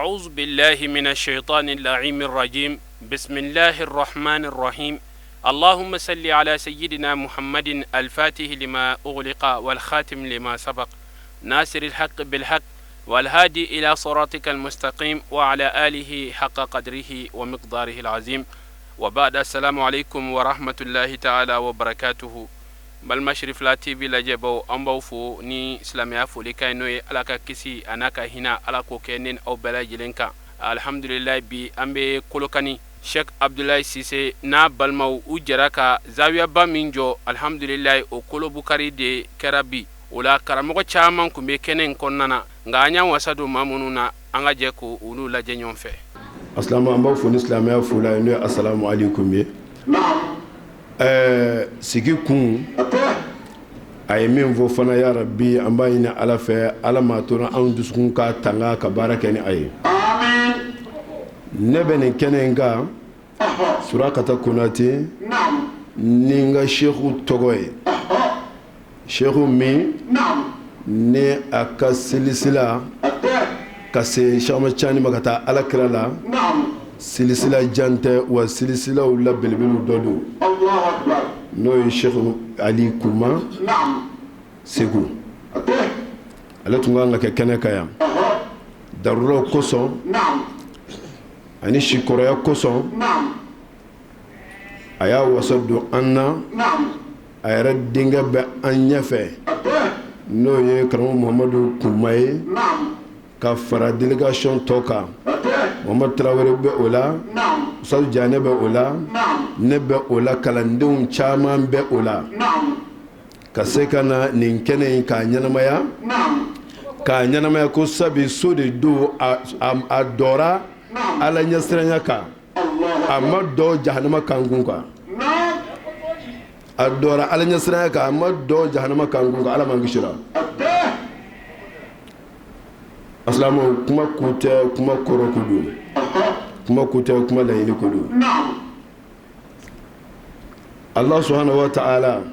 أعوذ بالله من الشيطان اللعين الرجيم بسم الله الرحمن الرحيم اللهم صل على سيدنا محمد الفاتح لما أغلق والخاتم لما سبق ناصر الحق بالحق والهادي إلى صراطك المستقيم وعلى آله حق قدره ومقداره العظيم وبعد السلام عليكم ورحمة الله تعالى وبركاته balima Sherifila TV lajɛbaw an b'aw fo ni silamɛya folikan ye n'o ye ala ka kisi a n'a ka hinɛ ala k'o kɛ ne ni aw bɛɛ lajɛlen kan alihamdulilayi bi an bɛ kolokani Sheikh Abdulayi Sise n'a balimaw u jɛra ka zawiyaba min jɔ alihamdulilayi o kolobukari de kɛra bi o la karamɔgɔ caman tun bɛ kɛnɛ in kɔnɔna na nka an y'an wasa don maa minnu na an ka jɛ k' olu lajɛ ɲɔgɔn fɛ Asilamɛw an b'aw fo ni silamɛya foli ye n'o ye asalamu aleykum ye ɛɛ sigi kun a ye min fɔ fana yarabi an b'a ɲini ala fɛ ala m'a to anw dusukun ka tanga ka baara kɛ ni a ye ne bɛ nin kɛnɛ in kan Surakata Konate ni n ka seku tɔgɔ ye seku min ni a ka silisila ka se Sɛki Cani ma ka taa ala kira la silisila jan tɛ wa silisilaw la belebelew dɔ don n'o ye Sɛki Ali Kuma Segu ale tun kan ka kɛ kɛnɛ kan yan daruraw kosɔn ani sikɔrɔya kosɔn a y'a wasa don an na a yɛrɛ denkɛ bɛ an ɲɛfɛ n'o ye karamɔgɔ Muhamadu Kuma ye ka fara délégation tɔ kan Muhamadu Tarawele bɛ o la Ustaz Janɛ bɛ o la ne bɛ o la kalandenw caman bɛ o la ka se ka na nin kɛnɛ in k'a ɲɛnamaya k'a ɲɛnamaya ko sabu so de don a dɔra ala ɲɛsiranya kan a ma dɔ jahanama kankun kan a dɔra ala ɲɛsiranya kan a ma dɔ jahanama kankun kan ala m'an kisira asilamɛw kuma kun tɛ kuma kɔrɔ ko don kuma kun tɛ kuma laɲini ko don Allah subhanahu wa ta'ala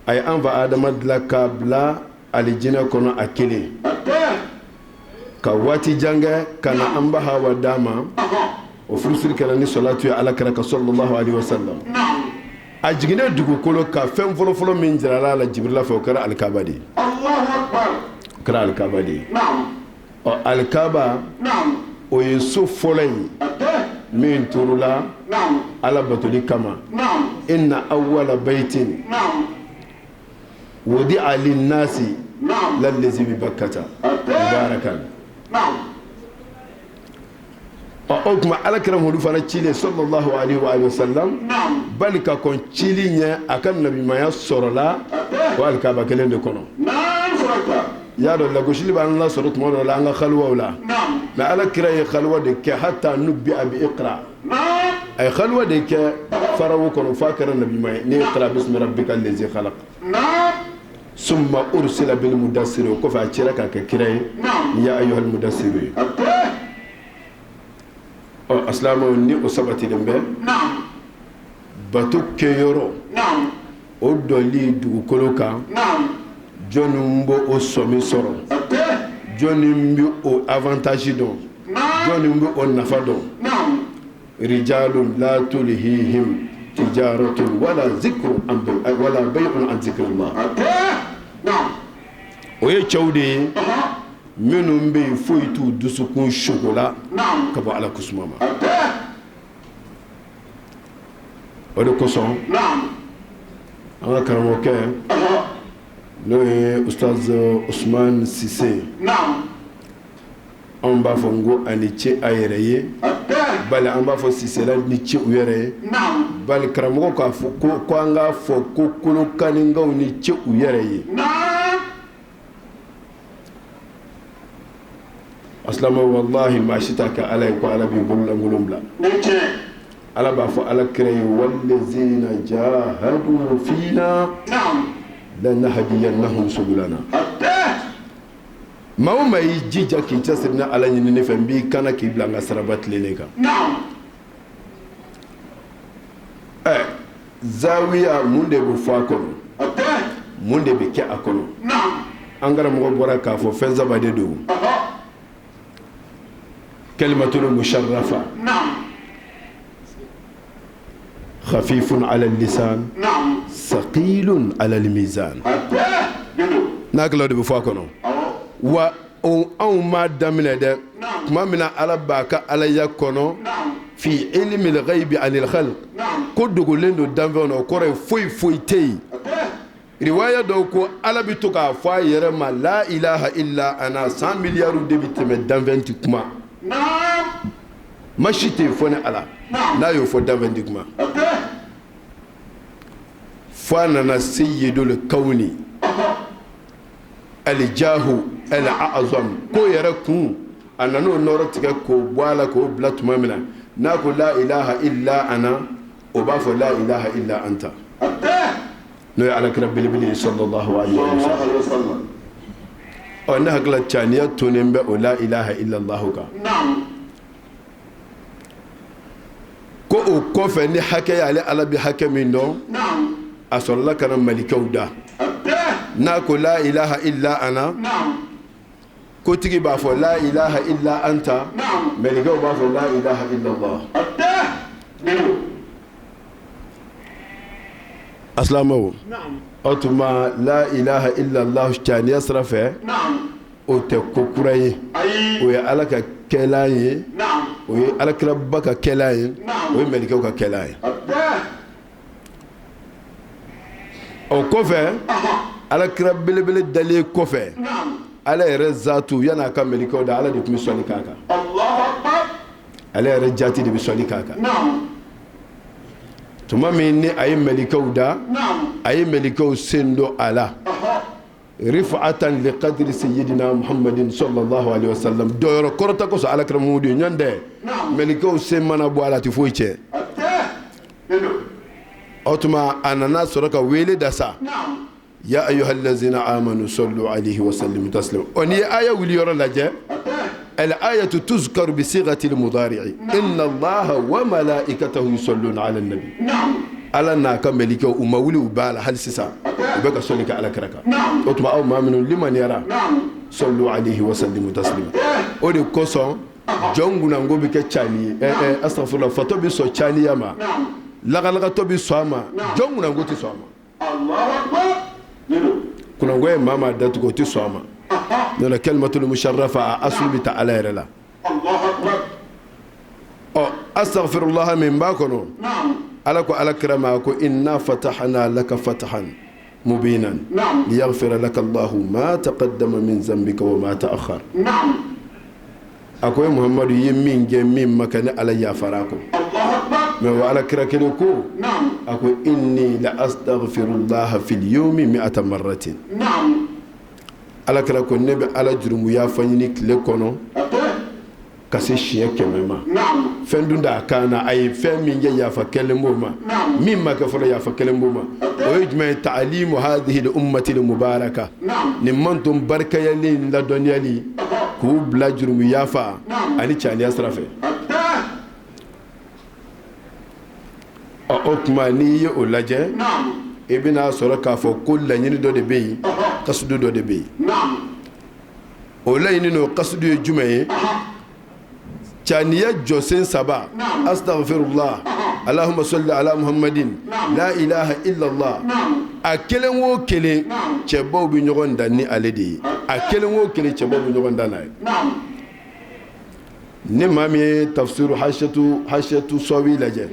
a ye an fa Adama dilan k'a bila alijinɛ kɔnɔ a kelen ka waati jan kɛ ka na an ba Hawa d'a ma o furusiri kɛra ni salatu ye ala kira kan sallallahu alaihi wasallam a jiginnen dugukolo kan fɛn fɔlɔfɔlɔ min jirala a la Jibirila fɛ o kɛra alikaba de ye o kɛra alikaba de ye ɔ alikaba o ye so fɔlɔ ye min turula ala batoli kama inna awwala baytin wudi'a linnasi lallazi bi bakkata mubarakan ɔ o tuma ala kira Muhamadu fana cilen sallallahu alaihi wa sallam bali ka kɔn cili ɲɛ a ka nabimaya sɔrɔla o alikaba kelen de kɔnɔ i y'a dɔn lagosili b'an lasɔrɔ tuma dɔ la an ka xaluwaw la mais ala kira ye xaluwa de kɛ hatta nubbi'a bi iqra a ye xaluwa de kɛ farawo kɔnɔ f'a kɛra nabima ye ni iqra bismi rabbika allazi khalaq summa ursila bil mudassir o kɔfɛ a cira k'a kɛ kira ye ni ya ayyuhal mudassir ye ɔ asilamɛw ni o sabatilen bɛ bato kɛyɔrɔ o dɔli dugukolo kan jɔnni b'o o sɔmi sɔrɔ jɔnni bɛ o avantage dɔn jɔnni bɛ o nafa dɔn rijalun la tulhihim tijaratun wala zikru an wala bay'un an zikrillah o ye cɛw de ye minnu bɛ yen foyi t'u dusukun sogola ka bɔ ala kusuma ma o de kosɔn an ka karamɔgɔkɛ n'o ye ustaz Usman Sise anw b'a fɔ n ko a ni ce a yɛrɛ ye bali an b'a fɔ Sisela ni ce u yɛrɛ ye bali karamɔgɔ k'a fɔ ko an k'a fɔ ko Kolokaninkaw ni ce u yɛrɛ ye Asilamɛw walahi maa si t'a kɛ ala ye ko ala b'i bololankolon bila ala b'a fɔ ala kira ye wallazina jahadu fina lanahdiyannahum subulana maa o maa y'i jija k'i cɛsiri ni ala ɲinini fɛ n b'i kana k'i bila n ka siraba tilennen kan ɛ zawiya mun de bɛ fɔ a kɔnɔ mun de bɛ kɛ a kɔnɔ an karamɔgɔ bɔra k'a fɔ fɛn saba de don Kalimatul musharrafa khafifun ala lisan saqilun ala mizan n'a kɛla de bɛ fɔ a kɔnɔ wa anw m'a daminɛ dɛ tuma min na ala b'a ka alaya kɔnɔ fi ilmil ghaibi anil khalq ko dogolen don danfɛnw na o kɔrɔ ye foyi foyi tɛ yen riwaya dɔw ko ala bɛ to k'a fɔ a yɛrɛ ma la ilaha illa ana san miliyariw de bɛ tɛmɛ danfɛn tɛ kuma maa si tɛ yen fo ne ala n'a y'o fɔ danfɛn tɛ kuma fo a nana sayyidul kawni alijahu al-a'zam ko yɛrɛ kun a nana o nɔrɔ tigɛ k'o bɔ a la k'o bila tuma min na n'a ko la ilaha illa ana o b'a fɔ la ilaha illa anta n'o ye alakira belebele ye sallallahu alaihi wa sallam ɔ ne hakili la caniya tonnen bɛ o la ilaha illallah kan ko o kɔfɛ ni hakɛ ye ale ala bɛ hakɛ min dɔn a sɔrɔla ka na malikɛw da n'a ko la ilaha illa ana kotigi b'a fɔ la ilaha illa anta mɛlɛkɛw b'a fɔ la ilaha illallah asilamɛw o tuma la ilaha illallah caniya sira fɛ o tɛ ko kura ye o ye ala ka kɛlan ye o ye alakiraba ka kɛlan ye o ye mɛlɛkɛw ka kɛlan ye o kɔfɛ alakira belebele dalen kɔfɛ ala yɛrɛ zatu yan'a ka mɛlɛkɛw da ala de tun bɛ sɔli k'a kan ale yɛrɛ jati de bɛ sɔli k'a kan tuma min ni a ye mɛlɛkɛw da a ye mɛlɛkɛw sen don a la rifatan li qadri sayyidina muhammadin sallallahu alaihi wasallam dɔyɔrɔ kɔrɔta kosɔn alakira muhamadu ye ɲɔgɔn tɛ mɛlɛkɛw sen mana bɔ a la a tɛ foyi tiɲɛ o tuma a nana sɔrɔ ka wele da sa ya ayyuhallazina amanu sallu alaihi wa sallimu taslima ɔ n'i ye aya wuli yɔrɔ lajɛ al ayatu tuzkaru bi sighati al mudari'i inna allaha wa malaikatahu yusalluna ala nabi ala n'a ka mɛlɛkɛw u ma wuli u b'a la hali sisan u bɛ ka sɔli kɛ ala kira kan o tuma aw maa minnu limaniyara sallu alaihi wa sallimu taslima o de kosɔn jɔn kunnango bɛ kɛ cani ye ɛ astaghfirullah fatɔ bɛ sɔn caniya ma lagalagatɔ bɛ sɔn a ma jɔn kunnango tɛ sɔn a ma kunnango ye maa maa datugu o tɛ sɔn a ma n'o tɛ kalimatul musharrafa a asulu bɛ taa ala yɛrɛ la ɔ astaghfirullah min b'a kɔnɔ ala ko ala kira ma ko inna fatahna laka fatahan mubinan liyaghfira laka Allahu ma taqaddama min zambika wa ma ta'akhkhar a ko e Muhammadu i ye min kɛ min ma kɛ ne ala yafara kɔ mais wa ala kira kelen ko a ko inni la astaghfirullah fil yawmi mi'ata marratin ala kira ko ne bɛ ala jurumu yafa ɲini tile kɔnɔ ka se siɲɛ 100 ma fɛn dun t'a kan na a ye fɛn min kɛ yafa kɛlen b'o ma min ma kɛ fɔlɔ yafa kɛlen b'o ma o ye jumɛn ye ta'alimu hadhihi al-ummati al-mubaraka nin manton barikayalen ladɔnniyali k'u bila jurumu yafa ani caniya sira fɛ ɔ o tuma n'i ye o lajɛ i bɛna sɔrɔ k'a fɔ ko laɲini dɔ de bɛ yen kasudu dɔ de bɛ yen o laɲini n'o kasudu ye jumɛn ye caniya jɔsen saba astaghfirullah allahumma salli ala muhammadin la ilaha illallah a kelen o kelen cɛbaw bɛ ɲɔgɔn dan ni ale de ye a kelen o kelen cɛbaw bɛ ɲɔgɔn dan n'a ye ni maa min ye tafsiru hasiyatu sɔwi lajɛ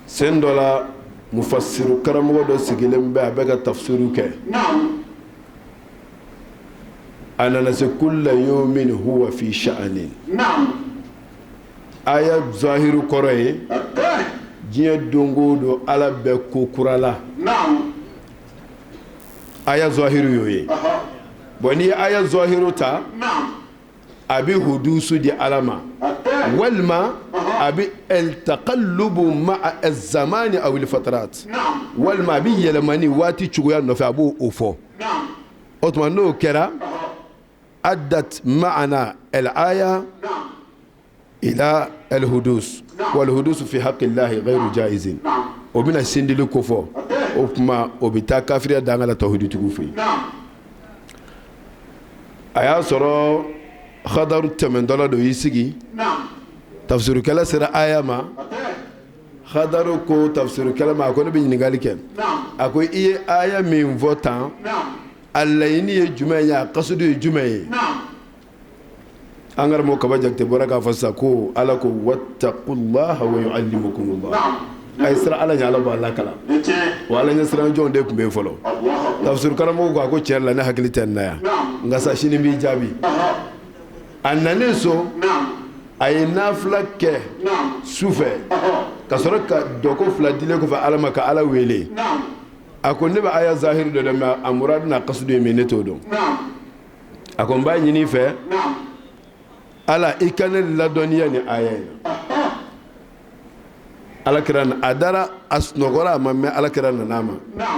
sen dɔ la mufasiru karamɔgɔ dɔ sigilen bɛ a bɛ ka tafsiru kɛ a nana se kulla yawmin huwa fi sha'anin aya zahiru kɔrɔ ye diɲɛ don o don ala bɛ ko kura la aya zahiru y'o ye bon n'i ye aya zahiru ta a bɛ hudusu di ala ma walima a bɛ taqallubu ma'a zamani awil fatarat walima a bɛ yɛlɛmani waati cogoya nɔfɛ a b'o o fɔ o tuma n'o kɛra addat ma'ana al aya ila al hudus wal hudus fi haqqillahi ghayru jaizin o bɛna sindili kofɔ o tuma o bɛ taa kafiriya danga la tawhiditigiw fɛ yen a y'a sɔrɔ Hadaru tɛmɛntɔla don y'i sigi, tafsirukɛla sera aya ma. Hadaru ko tafsirukɛla ma, a ko ne bɛ ɲininkali kɛ. A ko i ye aya min fɔ tan, a laɲini ye jumɛn ye, a kasudu ye jumɛn ye? An karamɔgɔ Kaba Jakite bɔra k'a fɔ sisan ko Ala ko wattaqullaha wa yuallimukumullah, a ye siran Ala ɲɛ, Ala b'a lakalan. Wa Ala ɲɛsiran jɔnw de tun bɛ yen fɔlɔ. Tafsir karamɔgɔ ko, a ko tiɲɛ la, ne hakili tɛ nin na yan, nka sa sini n b'i jaabi. A nanen so, a ye nafila kɛ su fɛ ka sɔrɔ ka dɔko fila dilen kɔfɛ Ala ma, ka Ala wele. A ko ne bɛ aya zahiri dɔ dɔn, mais a muradu n'a kasudu ye min, ne t'o dɔn. A ko n b'a ɲini i fɛ, Ala, i ka ne ladɔnniya ni aya in na. Ala kira a dara, a sunɔgɔra, a ma mɛn, Ala kira nana a ma,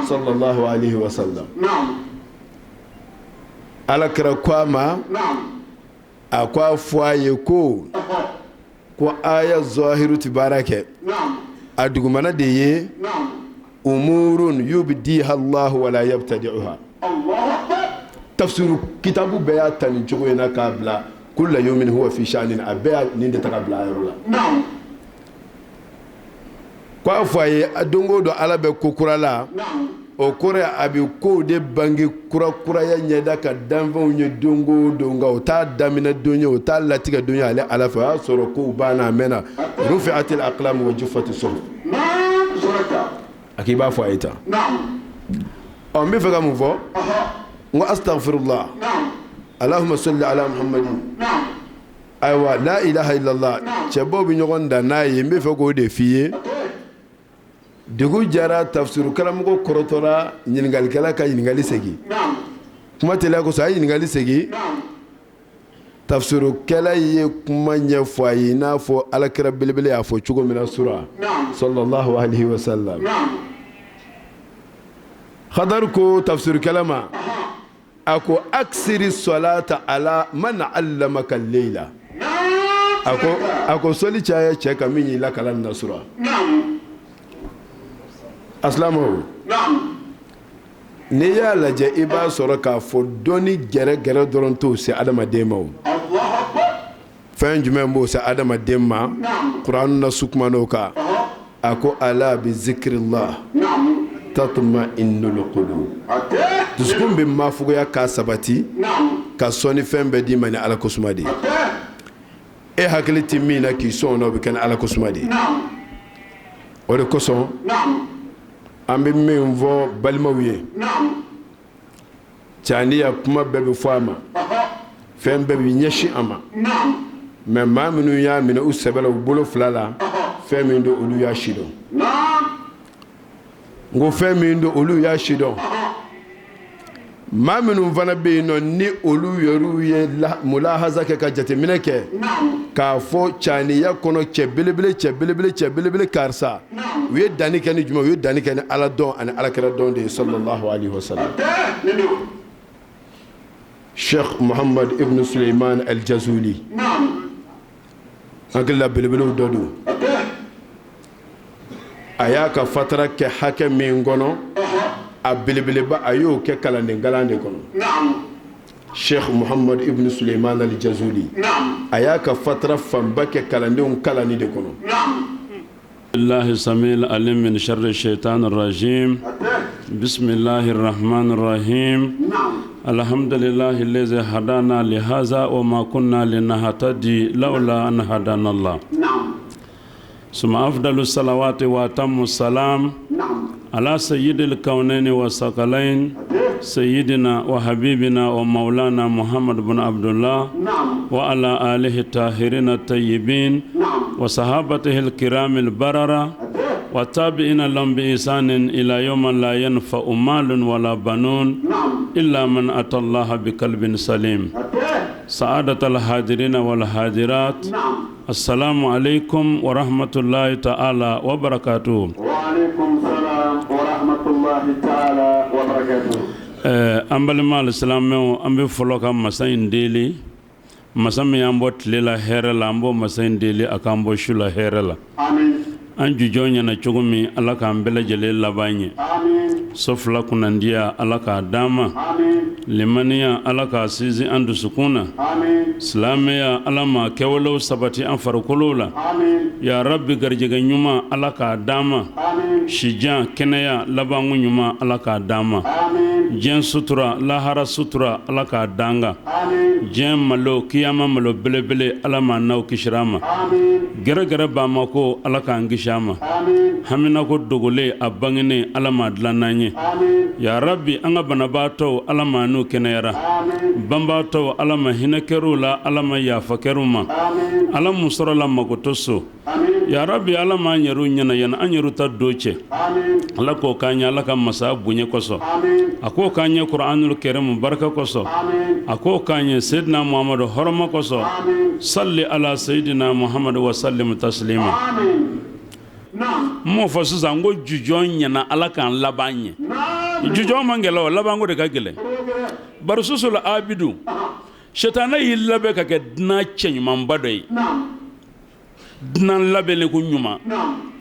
sallallahu alaihi wa sallam. Ala kira ko a ma, a ko a fɔ a ye ko aya zahiru ti baara kɛ, a dugumana de ye umurun yubdiha Allahu wala yabtadi'uha. Tafsiru kitabu bɛɛ y'a ta nin cogo in na k'a bila kulla yawmin huwa fi sha'nin, a bɛɛ y'a nin de ta ka bila a yɔrɔ la. Ko a fɔ a ye, don o don Ala bɛ ko kura la, o kɔrɔ a bɛ kow de bange kurakuraya ɲɛda ka danfɛnw ye don o don, nka o t'a daminɛ don ye, o t'a latigɛ don ye ale Ala fɛ. O y'a sɔrɔ kow banna a mɛnna, rufi'atil aqlam wa juffati suhuf. A k'i b'a fɔ a ye tan. Ɔ, n bɛ fɛ ka mun fɔ? N ko astaghfirullah, allahumma salli ala muhammadin. Ayiwa, la ilaha illallah, cɛbaw bɛ ɲɔgɔn dan n'a ye. N bɛ fɛ k'o de f'i ye. Dugu jɛra, tafsiru karamɔgɔ kɔrɔtɔra, ɲininkalikɛla ka ɲininkali segin. Kuma teliya kosɔn, a ye ɲininkali segin. Tafsirukɛla ye kuma ɲɛfɔ a ye i n'a fɔ alakira belebele y'a fɔ cogo min na sura, sallallahu alaihi wa sallam. Hadari ko tafsirukɛla ma, a ko aksiri salata ala man allamaka leila. A ko sɔli caya cɛ kan min y'i lakalan na sura. Asilamɛw, n'i y'a lajɛ, i b'a sɔrɔ k'a fɔ dɔnni gɛrɛgɛrɛ dɔrɔn t'o se adamaden ma. O fɛn jumɛn b'o se adamaden ma? Kuran na su kumana o kan, a ko ala bi zikrillah tatma innul qulub. Dusukun bɛ mafugoya k'a sabati ka sɔnni fɛn bɛɛ d'i ma ni Ala ko suma de ye. E hakili tɛ min na k'i sɔn o na, o bɛ kɛ ni Ala ko suma de ye. O de kosɔn an bɛ min fɔ balimaw ye, caniya kuma bɛɛ bɛ fɔ a ma, fɛn bɛɛ bɛ ɲɛsin a ma, mais maa minnu y'a minɛ u sɛbɛ la, u bolo fila la, fɛn min don, olu y'a si dɔn. N ko fɛn min don, olu y'a si dɔn. Maa minnu fana bɛ yen nɔ, ni olu yɛrɛw ye mulahaza kɛ, ka jateminɛ kɛ k'a fɔ caniya kɔnɔ, cɛ belebele, cɛ belebele, cɛ belebele karisa, u ye danni kɛ ni jumɛn? U ye danni kɛ ni Ala dɔn ani alakira dɔn de ye, sallallahu alaihi wasallam. Sheikh Muhammad ibn Suleiman al-Jazuli, hakili la belebelew dɔ don. A y'a ka fatara kɛ hakɛ min kɔnɔ, a belebeleba, a y'o kɛ kalanden kalan de kɔnɔ. Sheikh Muhammad ibn Suleiman al-Jazuli, a y'a ka fatara fanba kɛ kalandenw kalanni de kɔnɔ. الله السميع العليم من شر الشيطان الرجيم بسم الله الرحمن الرحيم الحمد لله الذي هدانا لهذا وما كنا لنهتدي لولا أن هدانا الله ثم أفضل الصلوات وأتم السلام على سيد الكونين والثقلين سيدنا وحبيبنا ومولانا محمد بن عبد الله وعلى آله الطاهرين الطيبين وصحابته الكرام البررة والتابعين لهم بإحسان إلى يوم لا ينفع مال ولا بنون إلا من أتى الله بقلب سليم. سعادة الحاضرين والحاضرات، السلام عليكم ورحمة الله تعالى وبركاته. وعليكم السلام ورحمة الله تعالى وبركاته. An balima alisilamɛw, an bɛ fɔlɔ ka masa in deli, masa min y'an bɔ tile la hɛrɛ la, an b'o masa in deli a k'an bɔ su la hɛrɛ la. آمين. An jujɔ ɲɛna cogo min, Ala k'an bɛɛ lajɛlen laban ɲɛ. آمين. So fila kunnandiya, Ala k'a d'an ma. Limaniya, Ala k'a sinsin an dusukun na. Silamɛya, Ala ma kɛwalew sabati an farikolow la. Ya Rabbi, garijɛgɛ ɲuman, Ala k'a d'an ma. Sijan, kɛnɛya, labanko ɲuman, Ala k'a d'an ma. Diɲɛ sutura, lahara sutura, Ala k'a d'an kan. Diɲɛ malo, kiyama malo belebele, Ala ma n'aw kisira a ma. Gɛrɛgɛrɛ banmako, Ala k'an kisi a ma. Haminako dogolen, a bangenen, Ala m'a dilan n'an ye. Ya Rabbi, an ka banabaatɔw, Ala ma n'u kɛnɛyara. Banbaatɔw, Ala ma hinɛ kɛr'u la, Ala ma yafa kɛr'u ma. Ala mun sɔrɔla mago to so. Ya Rabbi, Ala m'an yɛrɛw ɲɛna yan an yɛrɛw ta don cɛ. Ala k'o k'an ye Ala ka masaya bonya kosɔn. A k'o k'an ye Kuranul Kɛrimu barika kosɔn. A k'o k'an ye Seyidina Muhamadu hɔrɔma kosɔn. Salli ala Seyidina Muhamadu wa sallim taslima. N m'o fɔ sisan n ko jujɔn ɲɛna, Ala k'an laban ɲɛ. Jujɔn man gɛlɛn, o labanko de ka gɛlɛn. Bari susu la abidu, sitanɛ y'i labɛn ka kɛ dunan cɛɲumanba dɔ ye. Dunan labɛnnen ko ɲuman,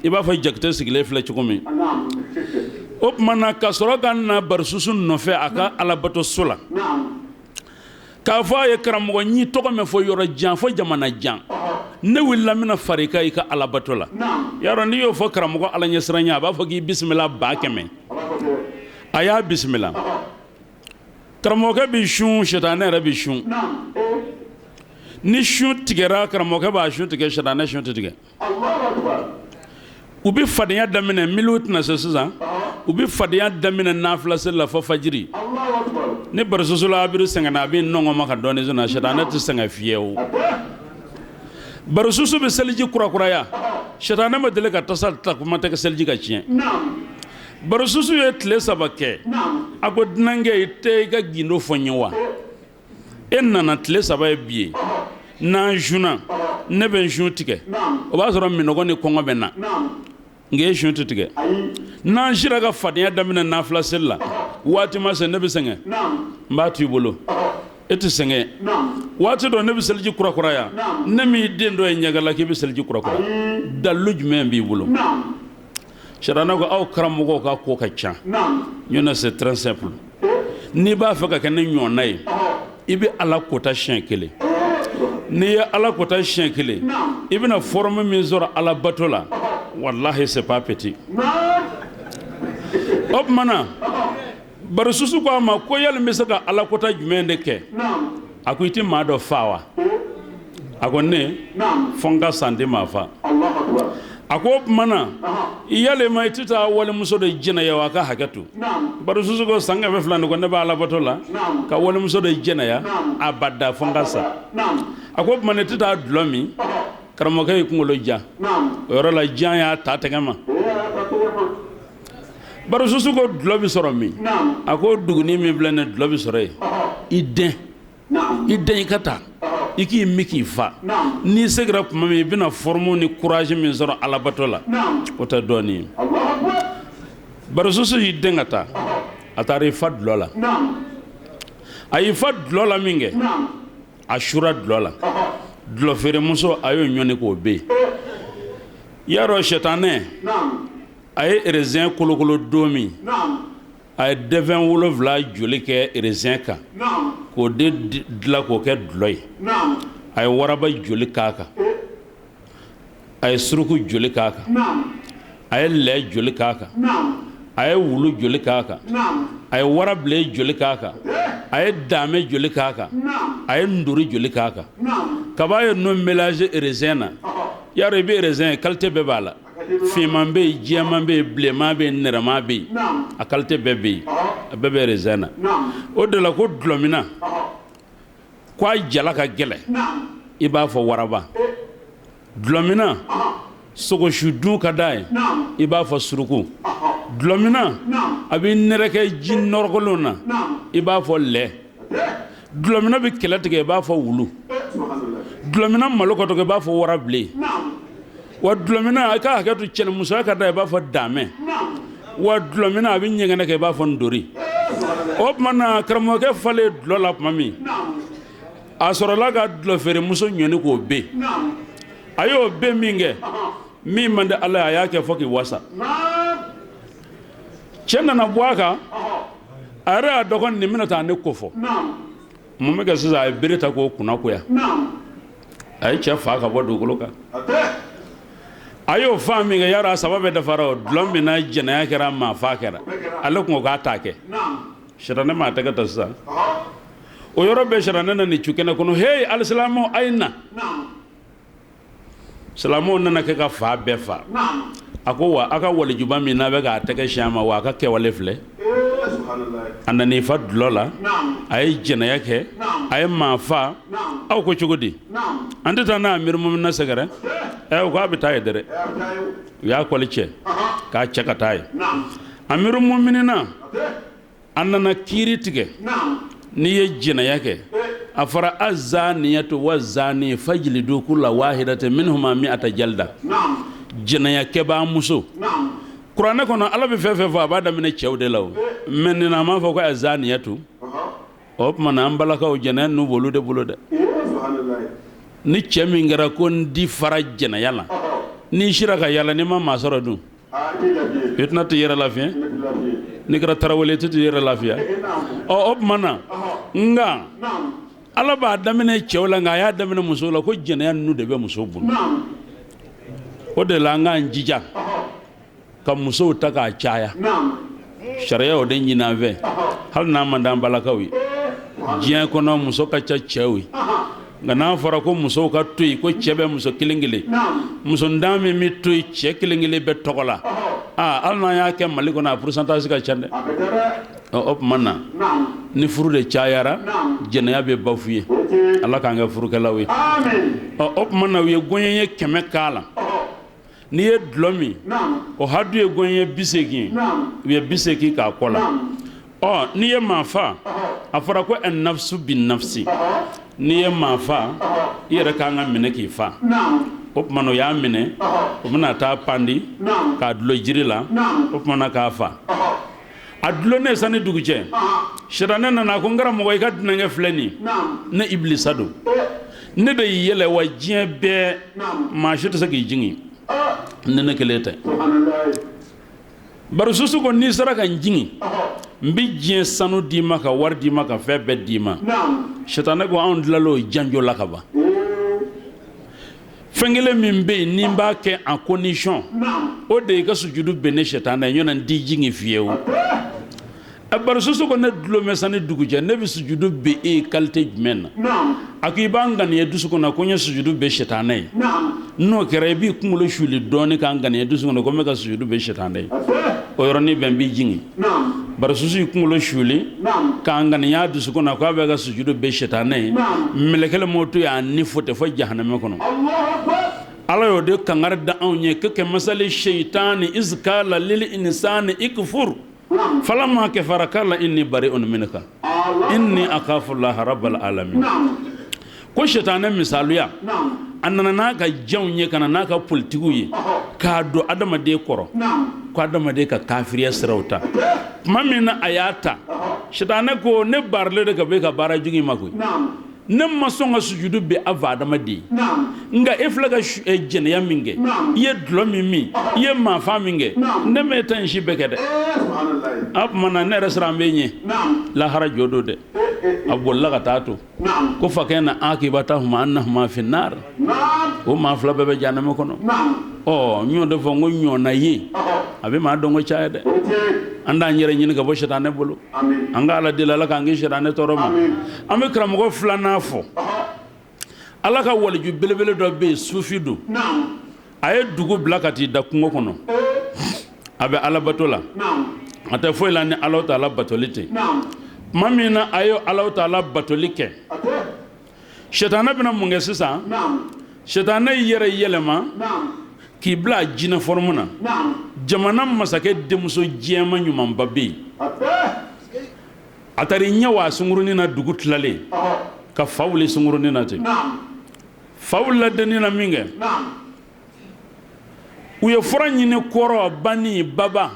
i b'a fɔ Jakite sigilen filɛ cogo min. O tuma na, ka sɔrɔ ka na Barisusu nɔfɛ a ka alabatoso la, k'a fɔ a ye: "Karamɔgɔ, n y'i tɔgɔ mɛn fɔ yɔrɔ jan, fɔ jamana jan. Ne wulila, n bɛna fara i kan i ka alabato la." Yarɔ, n'i y'o fɔ karamɔgɔ ala ɲɛsiranya, a b'a fɔ k'i bisimila 100,000. A y'a bisimila. Karamɔgɔkɛ bɛ sun, sitanɛ yɛrɛ bɛ sun. Ni sun tigɛra, karamɔgɔkɛ b'a sun tigɛ, sitanɛ sun tɛ tigɛ. U bɛ fadenya daminɛ, miliw tɛna se sisan, u bɛ fadenya daminɛ nafila seli la fɔ fajiri. Ni Barisusula abidu sɛgɛnna, a bɛ nɔngɔn ma ka dɔɔnin sɔrɔ. Sitanɛ tɛ sɛgɛn fiyewu. Barisusu bɛ seliji kurakuraya, sitanɛ ma deli ka tasa ta, kuma tɛ seliji ka tiɲɛ. Barisusu ye tile 3 kɛ. A ko: "Dunankɛ, i tɛ i ka gindo fɔ n ye wa? E nana tile 3 ye bi ye. N'an sunna, ne bɛ n sun tigɛ, o b'a sɔrɔ minɔgɔ ni kɔngɔ bɛ na, nka e sun tɛ tigɛ. N'an sira ka fadenya daminɛ nafila seli la, waati ma se, ne bɛ sɛgɛn, n b'a to i bolo, e tɛ sɛgɛn. Waati dɔ, ne bɛ seliji kurakuraya. Ne m'i den dɔ ye ɲɛgɛn la k'i bɛ seliji kurakuraya, dalilu jumɛn b'i bolo?" Sitanɛ ko: "Aw karamɔgɔw ka ko ka ca ɲɔgɔn. C'est très simple. N'i b'a fɛ ka kɛ ne ɲɔgɔnna ye, i bɛ Ala kota siɲɛ kelen. N'i ye Ala kota siɲɛ kelen, i bɛna forme min sɔrɔ Ala bato la, walahi, c'est pas petit." O tuma na, Barisusu ko a ma ko: "Yali n bɛ se ka Ala kota jumɛn de kɛ?" A ko: "I tɛ maa dɔ fa wa?" A ko: "Ne fɔ n ka san tɛ maa fa." A ko: "O tuma na, yalima i tɛ taa walimuso dɔ jɛnɛya wa?" A ka hakɛ to. Barisusu ko: "San 200 nin kɔ, ne bɛ alabato la, ka walimuso dɔ jɛnɛya, abada, fo n ka sa." A ko: "O tuma na, i tɛ taa dulɔ min?" Karamɔgɔkɛ y'i kunkolo jan. O yɔrɔ la, jan y'a ta tɛgɛ ma. Barisusu ko: "Dulɔ bɛ sɔrɔ min?" A ko: "Duguni min filɛ nin, dulɔ bɛ sɔrɔ yen. I dɛn, i dɛn, i ka taa i k'i min k'i fa. N'i seginna tuma min, i bɛna forme ni courage min sɔrɔ alabato la, o tɛ dɔɔnin ye." Barisusu y'i den ka taa. A taara i fa dulɔ la. A y'i fa dulɔ la min kɛ, a sura dulɔ la. Dulɔ feeremuso, a y'o ɲɔni k'o ben. Yarɔ, sɛtanɛ a ye erezɛn kolokolo don min, a ye dɛfɛn 7 joli kɛ erezɛn kan k'o de dilan k'o kɛ dulɔ ye. A ye waraba joli k'a kan, a ye suruku joli k'a kan, a ye lɛ joli k'a kan, a ye wulu joli k'a kan, a ye warabilen joli k'a kan, a ye daamɛ joli k'a kan, a ye ndori joli k'a kan. Kaba ye ninnu mélange erezɛn na. Yarɔ, i bɛ erezɛn ye, qualité bɛɛ b'a la: finman bɛ yen, jɛman bɛ yen, bilenman bɛ yen, nɛrɛman bɛ yen, a qualité bɛɛ bɛ yen, a bɛɛ bɛ erezɛn na. O de la ko dulɔminna ko a jala ka gɛlɛn i b'a fɔ waraba. Dulɔminna sogosu dun ka d'a ye i b'a fɔ suruku. Dulɔminna a bɛ nɛrɛkɛ ji nɔrɔgɔlenw na i b'a fɔ lɛ. Dulɔminna bɛ kɛlɛ tigɛ i b'a fɔ wulu. Dulɔminna malo ka dɔgɔ i b'a fɔ warabilen. Wa dulɔminna, a ka hakɛ to, cɛnimusoya ka d'a ye i b'a fɔ daamɛ. Wa dulɔminna a bɛ ɲɛgɛnɛ kɛ i b'a fɔ ntori. O tuma na, karamɔgɔkɛ falen dulɔ la tuma min, a sɔrɔla ka dulɔ feeremuso ɲɔni k'o ben. A y'o ben min kɛ, min man di Ala ye, a y'a kɛ fɔ k'i wasa. Cɛ nana bɔ a kan, a yɛrɛ y'a dɔn ko nin bɛna taa ne kofɔ. Mun bɛ kɛ sisan? A ye bere ta k'o kunna goya. A ye cɛ fa ka bɔ dugukolo kan. A y'o fa min kɛ, yara a saba bɛɛ dafara. O dulɔ min na jɛnɛya kɛra, maa fa kɛra, ale kun ko k'a t'a kɛ. Sitanɛ m'a tɛgɛ ta sisan, o yɔrɔ bɛɛ sitanɛ nana cu kɛnɛ kɔnɔ: "Hey, alisilamɛw, a ye na." Silamɛw nana kɛ ka fa bɛɛ fa. A ko wa a ka walijuba min n'a bɛ k'a tɛgɛ siɲɛ a ma, wa a ka kɛwale filɛ. A nan'i fa dulɔ la, a ye jɛnɛya kɛ, a ye maa fa. Aw ko cogo di? An tɛ taa n'a amiiri mumina sɛgɛrɛ? Ɛ, u k'a bɛ taa ye dɛrɛ. U y'a kɔli cɛ k'a cɛ ka taa ye amiiri muminina. A nana kiiri tigɛ: n'i ye jɛnɛya kɛ, a fɔra azaniyatu wa zani fajilidu kula wahidati minhuma mi'ata jalda. Jɛnɛyakɛbaa muso, kuranɛ kɔnɔ, Ala bɛ fɛn fɛn fɔ, a b'a daminɛ cɛw de la. O mɛ nin a m'a fɔ ko azaniyatu. O tuma na, an balakaw, jɛnɛya ninnu b'olu de bolo dɛ. Ni cɛ min kɛra ko n di fara jɛnɛya la, n'i sira ka yala, n'i ma maa sɔrɔ dun, i tɛna t'i yɛrɛ lafiya. N'i kɛra tarawele, i tɛ t'i yɛrɛ lafiya. Ɔ, o tuma na, nka Ala b'a daminɛ cɛw la, nka a y'a daminɛ musow la, ko jɛnɛya ninnu de bɛ musow bolo. O de la, an k'an jija ka musow ta k'a caya. Sariya o de ɲini an fɛ, hali n'a man d'an balakaw ye. Diɲɛ kɔnɔ, muso ka ca cɛw ye, nka n'a fɔra ko musow ka to yen, ko cɛ bɛ muso kelen kelen, musontan min bɛ to yen cɛ kelen kelen bɛ tɔgɔ la, aa, hali n'an y'a kɛ Mali kɔnɔ, a pourcentage ka ca dɛ. O tuma na, ni furu de cayara, jɛnɛya bɛ bafouer. Ala k'an kɛ furukɛlaw ye. Ɔ, o tuma na, u ye gɔɲɛ 100 k'a la. N'i ye dulɔ min, o hadu ye gɔɲɛ 80 ye. U ye 80 k'a kɔ la. Ɔ, n'i ye maa fa, a fɔra ko an nafsu bin nafsi. N'i ye maa fa, i yɛrɛ kan ka minɛ k'i fa. O tuma na, o y'a minɛ, o bɛna taa pandi k'a dulon jiri la. O tuma na, k'a fa, a dulonnen sani dugu cɛ, sitanɛ nana, a ko: "N karamɔgɔ, i ka dunankɛ filɛ nin. Ne Ibilisa don, ne de y'i yɛlɛ wa diɲɛ bɛɛ, maa si tɛ se k'i jigin ni ne kelen tɛ." Bari susu ko: "N'i sera ka n jigin, n bɛ diɲɛ sanu d'i ma, ka wari d'i ma, ka fɛn bɛɛ d'i ma." Sitanɛ ko: "Anw tilala o janjo la ka ban. Fɛn kelen min bɛ yen ni n b'a kɛ en condition, o de ye i ka sujudu bɛn ne sitanɛ ye, ɲɔnɔ n t'i jigin fiyewu." Ɛ, bari soso ko: "Ne dulon bɛ sani dugu cɛ, ne bɛ sujudu bɛn e ye qualité jumɛn na?" A ko: "I b'an ŋaniya dusu kɔnɔ ko n ye sujudu bɛn sitanɛ ye. N'o kɛra, i b'i kunkolo suli dɔɔni k'an ŋaniya dusu kɔnɔ ko n bɛ ka sujudu bɛn sitanɛ ye. O yɔrɔnin bɛɛ, n b'i jigin." Bari susu y'i kunkolo suli k'an ŋaniya dusu kɔnɔ k'a bɛ ka sujudu bɛn sitanɛ ye. Mɛlɛkɛlɛ m'o to yen, a ni fo tɛ fɔ jahanamɛ kɔnɔ. Ala y'o de kangari da anw ye ko kamasali seitani izkala lil insani ikfur falama kafara kala inni bari'un minka inni akhafu allaha rabbal alamin. Ko sitanɛ misaluya, a nana n'a ka janw ye, ka na n'a ka politigiw ye k'a don adamaden kɔrɔ ko adamaden ka kafiriya siraw ta. Tuma min na a y'a ta, sitanɛ ko: "Ne barilen de ka bɔ e ka baara jugu in ma koyi. Ne ma sɔn ka sujudu bɛn a fa adamaden, nka e filɛ ka jɛnɛya min kɛ, i ye dulɔ min min, i ye maafa min kɛ, ne ma e ta in si bɛɛ kɛ dɛ. A tuma na, ne yɛrɛ siran bɛ ɲɛ lahara jɔ don dɛ." A bolila ka taa to ko fakana akibatahuma annahuma finnar. O maa fila bɛɛ bɛ jahanama kɔnɔ. Ɔ, n y'o de fɔ n ko ɲɔna ye a bɛ maa dɔn ko caya dɛ. An t'an yɛrɛ ɲini ka bɔ sitanɛ bolo. An ka Ala deli, Ala k'an kisi sitanɛ tɔɔrɔ ma. An bɛ karamɔgɔ filanan fɔ. Ala ka waliju belebele dɔ bɛ yen, sufi don. A ye dugu bila ka t'i da kungo kɔnɔ, a bɛ alabato la, a tɛ foyi la ni Ala taala batoli tɛ. Tuma min na a ye Ala taala batoli kɛ, sitanɛ bɛna mun kɛ sisan? Sitanɛ y'i yɛrɛ yɛlɛma k'i bila jinɛ forme na. Jamana masakɛ denmuso jɛman ɲumanba bɛ yen, a taara i ɲɛ wa sunkurunin na. Dugu tilalen, ka fa wuli sunkurunin na ten, fa wulila dennin na min kɛ, u ye fura ɲini kɔrɔ bani baba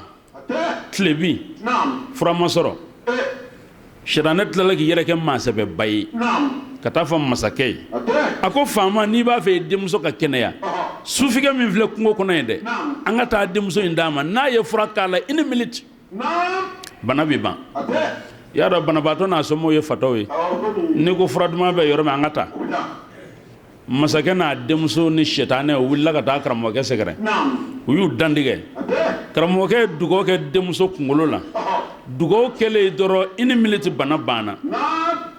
tilebin, fura ma sɔrɔ. Sitanɛ tilala k'i yɛrɛ kɛ maasɛbɛba ye ka taa fɔ masakɛ ye. A ko: "Faama, n'i b'a fɛ i denmuso ka kɛnɛya, sufikɛ min filɛ kungo kɔnɔ yen dɛ, an ka taa denmuso in d'a ma. N'a ye fura k'a la, une minute." Bana bɛ ban. I y'a dɔn banabaatɔ n'a somɔgɔw ye fatɔw ye. N'i ko fura duman bɛ yɔrɔ min, an ka taa. Masakɛ n'a denmuso ni sitanɛ, u wulila ka taa karamɔgɔkɛ sɛgɛrɛ. U y'u dantigɛ. Karamɔgɔkɛ ye dugawu kɛ denmuso kunkolo la. Dugawu kɛlen dɔrɔn, une minute, bana banna.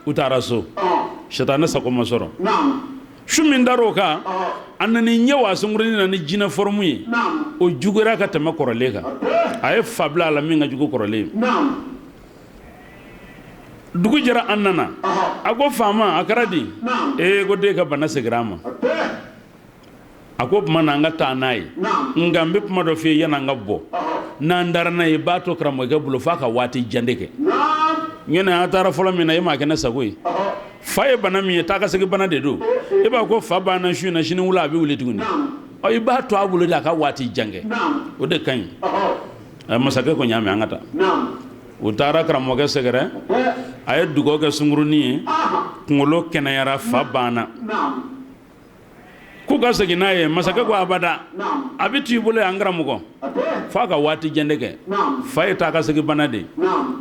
U taara so, sitanɛ sago ma sɔrɔ. Su min dar'o kan, a nana i ɲɛ wa sunkurunin na ni jinɛ forme ye. O juguyara ka tɛmɛ kɔrɔlen kan. A ye fa bila a la min ka jugu kɔrɔlen ye. Dugu jɛra, an nana, a ko faama, a kɛra di? Ee, ko den ka bana seginna a ma. A ko tuma na an ka taa n'a ye, nka n bɛ kuma dɔ f'i ye yan'an ka bɔ. N'an taara n'a ye, i b'a to karamɔgɔkɛ bolo f'a ka waati jan de kɛ. Ɲɔnɛ an taara fɔlɔ min na, e m'a kɛ ne sago ye. Fa ye bana min ye, taa ka segin bana de don. E b'a ko fa banna su in na, sini wula a bɛ wuli tuguni. Ɔ, i b'a to a bolo de, a ka waati jan kɛ, o de ka ɲi. Masakɛ ko n y'a mɛn, an ka taa. U taara karamɔgɔkɛ sɛgɛrɛ. A ye dugawu kɛ sunkurunin ye, kunkolo kɛnɛyara, fa banna. K'u ka segin n'a ye, masakɛ ko abada, a bɛ t'i bolo yan karamɔgɔ f'a ka waati jan de kɛ. Fa ye taa ka segin bana de ye.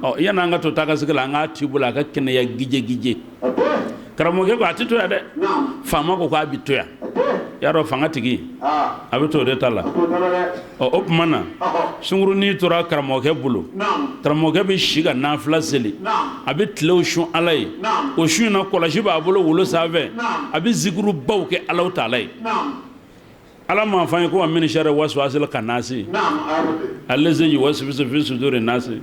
Ɔ, yan'an ka to taa ka segin la, an k'a t'i bolo a ka kɛnɛya gije gije. Karamɔgɔkɛ ko a tɛ to yan dɛ. Faama ko k'a bɛ to yan. Y'a dɔn fanga tigi a bɛ to o de ta la. Ɔ, o tuma na sunkurunin tora karamɔgɔkɛ bolo. Karamɔgɔkɛ bɛ si ka nafila seli, a bɛ tilew sun Ala ye. O su in na, kɔlɔsi b'a bolo wolo sanfɛ, a bɛ zikirubaw kɛ Alahu taala ye. Ala m'a fɔ an ye ko wa min sharri waswasil kannasi allazi yuwaswisu fi suduri nasi.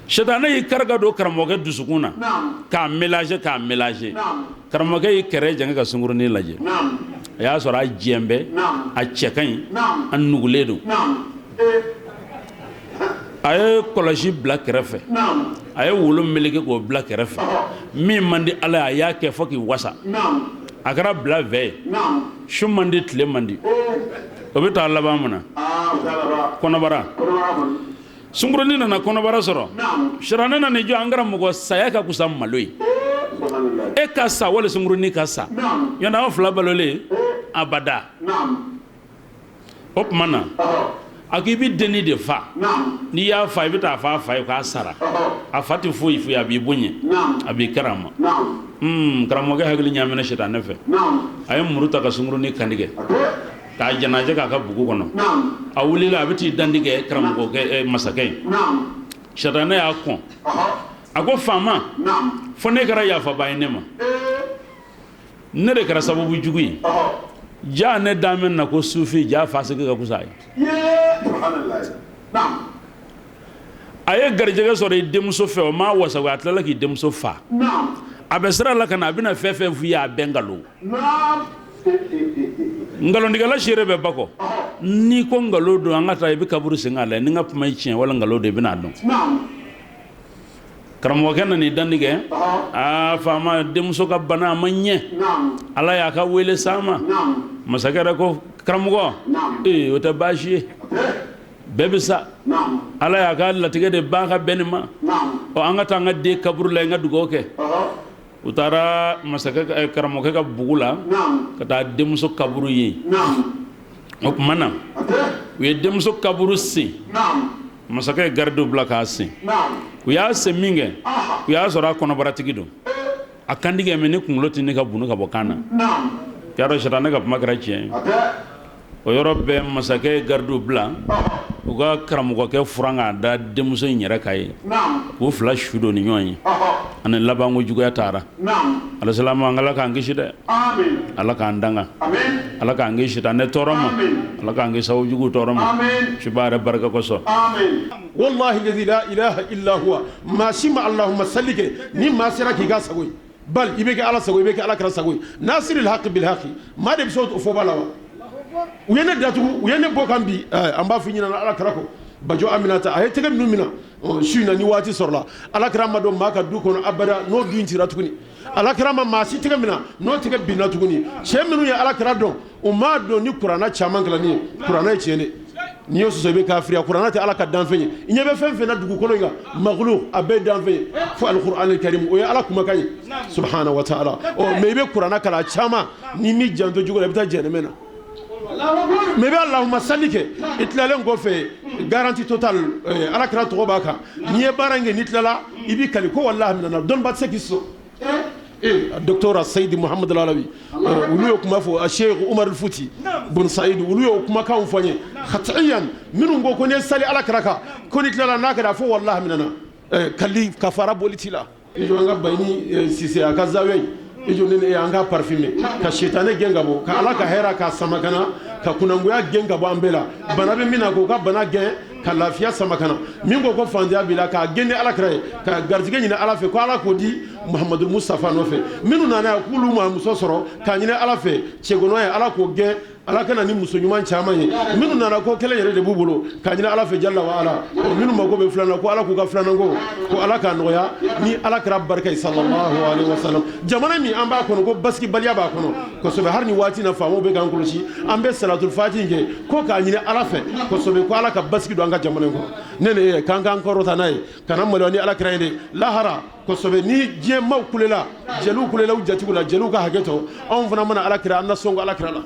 Sitanɛ y'i kari ka don karamɔgɔkɛ dusukun na k'a mélanger, k'a mélanger. Karamɔgɔkɛ y'i kɛrɛ jɛngɛ ka sunkurunin lajɛ. A y'a sɔrɔ a jɛn bɛ, a cɛ ka ɲi, a nugulen don. A ye kɔlɔsi bila kɛrɛfɛ, a ye wolo meleke k'o bila kɛrɛfɛ. Min man di Ala ye, a y'a kɛ fo k'i wasa. A kɛra bila vɛ ye. Su man di, tile man di. O bɛ taa laban mun na? Kɔnɔbara. Sunkurunin nana kɔnɔbara sɔrɔ. Sitanɛ nana jɔ, an karamɔgɔ, saya ka kusa malo ye. E ka sa wali sunkurunin ka sa, yan aw fila balolen abada. O tuma na a ko i bɛ dennin de fa. N'i y'a fa, i bɛ taa fɔ a fa ye k'a sara. A fa tɛ foyi f'i ye, a b'i bonya, a b'i karama. Karamɔgɔkɛ hakili ɲaamina sitanɛ fɛ. A ye muru ta ka sunkurunin kantigɛ k'a jɛnajɛ k'a ka bugu kɔnɔ. A wulila, a bɛ t'i dantigɛ karamɔgɔkɛ, masakɛ ye. Sitanɛ y'a kɔn, a ko faama, fo ne kɛra yafaba ye ne ma, ne de kɛra sababu jugu ye. Ja ne daminɛ na ko sufi ja fasigi ka kusa ye. A ye garijɛgɛ sɔrɔ i denmuso fɛ, o ma wasa, a tilala k'i denmuso fa. A bɛ sira la ka na, a bɛna fɛn fɛn f'i ye, a bɛɛ nkalon. Nkalontigɛla seere bɛ ba kɔ. N'i ko nkalon don, an ka taa, i bɛ kaburu sen k'a lajɛ. Ni n ka kuma ye tiɲɛ wala nkalon don, i bɛna a dɔn. Karamɔgɔkɛ nana i dantigɛ. Aa faama, denmuso ka bana a ma ɲɛ, Ala y'a ka wele s'a ma. Masakɛ yɛrɛ ko karamɔgɔ, ee, o tɛ baasi ye, bɛɛ bɛ sa, Ala y'a ka latigɛ de ban ka bɛn nin ma. Ɔ, an ka taa an ka den kaburu la, n ka dugawu kɛ. U taara masakɛ karamɔgɔkɛ ka bugu la ka taa denmuso kaburu ye. O tuma na u ye denmuso kaburu sen. Masakɛ ye garidiw bila k'a sen. U y'a sen min kɛ, u y'a sɔrɔ a kɔnɔbaratigi don. A kantigɛ mɛ ni kunkolo tɛ ne ka bunu ka bɔ kan na. Y'a dɔn sitanɛ ka kuma kɛra tiɲɛ ye. O yɔrɔ bɛɛ, masakɛ ye garidiw bila u ka karamɔgɔkɛ furan k'a da denmuso in yɛrɛ kan ye, k'u fila su don ni ɲɔgɔn ye. Ani labanko juguya taara. Alisilamɛw, an Ala k'an kisi dɛ, Ala k'an danga, Ala k'an kisi sitanɛ tɔɔrɔ ma, Ala k'an kisi sababu jugu tɔɔrɔ ma, suba yɛrɛ barika kosɔn. Wallahi lazi la ilaha illa huwa, maa si ma Allahumma salli kɛ ni maa sera k'i ka sago ye, bal i bɛ kɛ Ala sago, i bɛ kɛ Ala kira sago ye. Nasiril haqi bil haqi, maa de bɛ se o fɔba la wa? U ye ne datugu, u ye ne bɔ kan bi. An b'a fɔ ɲɛna Ala kira ko Bajo Aminata, a ye tɛgɛ minnu minɛ su in na, ni waati sɔrɔla, Ala kira ma don maa ka du kɔnɔ abada n'o du in cira tuguni. Ala kira ma maa si tɛgɛ minɛ n'o tɛgɛ binna tuguni. Cɛ minnu ye Ala kira dɔn, u m'a dɔn ni kuranɛ caman kalanni ye. Kuranɛ ye tiɲɛ de, n'i y'o sɔsɔ, i bɛ kafiriya. Kuranɛ tɛ Ala ka danfɛn ye. I ɲɛ bɛ fɛn fɛn na dugukolo in kan, makhluq, a bɛɛ ye danfɛn ye fo alikuranɛ karim, o ye Ala kumakan ye subahana wa taala. Ɔ, mais i bɛ kuranɛ kalan caman, n'i m'i janto jogo la, i bɛ taa jɛnɛmɛ na. Mais i bɛ Allahumma salli kɛ, i tilalen kɔfɛ, Garantie totale, Ala kira tɔgɔ b'a kan. N'i ye baara in kɛ, n'i tilala, i b'i kali ko walahi minɛna, dɔnniba tɛ se k'i sɔsɔ. Docteur Seyidi Muhamadu Alawi, olu y'o kuma fɔ. Sheikh Umar Futi Bun Said, olu y'o kumakanw fɔ n ye khatiyan. Minnu ko n'i ye sali Ala kira kan, ko n'i tilala n'a kɛra fo walahi minɛna, kali kafara boli t'i la. I jɔ an ka Bayini Sise a ka zawiya in, i jɔ ne an ka parfumer ka sitanɛ gɛn ka bɔ, ka Ala ka hɛrɛ ka sama ka na, ka kunangoya gɛn ka bɔ an bɛɛ la. Bana bɛ min na, k'o ka bana gɛn, ka lafiya sama ka na. Min ko fantanya b'i la, k'a gɛn ni Ala kira ye, ka garijɛgɛ ɲini Ala fɛ, ko Ala k'o di Muhamadu Mustafa nɔfɛ. Minnu nana yan k'olu ma muso sɔrɔ, k'a ɲini Ala fɛ cɛgɔnɔ ye, Ala k'o gɛn, Ala ka na ni muso ɲuman caman ye. Minnu nana ko kelen yɛrɛ de b'u bolo, k'a ɲini Ala fɛ jalla wa ala. Minnu mako bɛ filanan, ko Ala k'u ka filanan ko Ala k'a nɔgɔya ni Ala kɛra barika ye, sallallahu alaihi wasallam. Jamana min an b'a kɔnɔ, ko basigibaliya b'a kɔnɔ kosɛbɛ, hali ni waati na faamaw bɛ k'an kɔlɔsi, an bɛ salatul fati kɛ ko k'a ɲini Ala fɛ kosɛbɛ, ko Ala ka basigi don an ka jamana in kɔnɔ. Ne ni e k'an k'an kɔrɔta n'a ye, kana maloya ni Ala kira ye dɛ lahara kosɛbɛ. Ni diɲɛ maaw kulela, jeliw kulela u jatigiw la, jeliw ka hakɛ to, anw fana mana Ala kira, an na sɔn ko Ala kira la.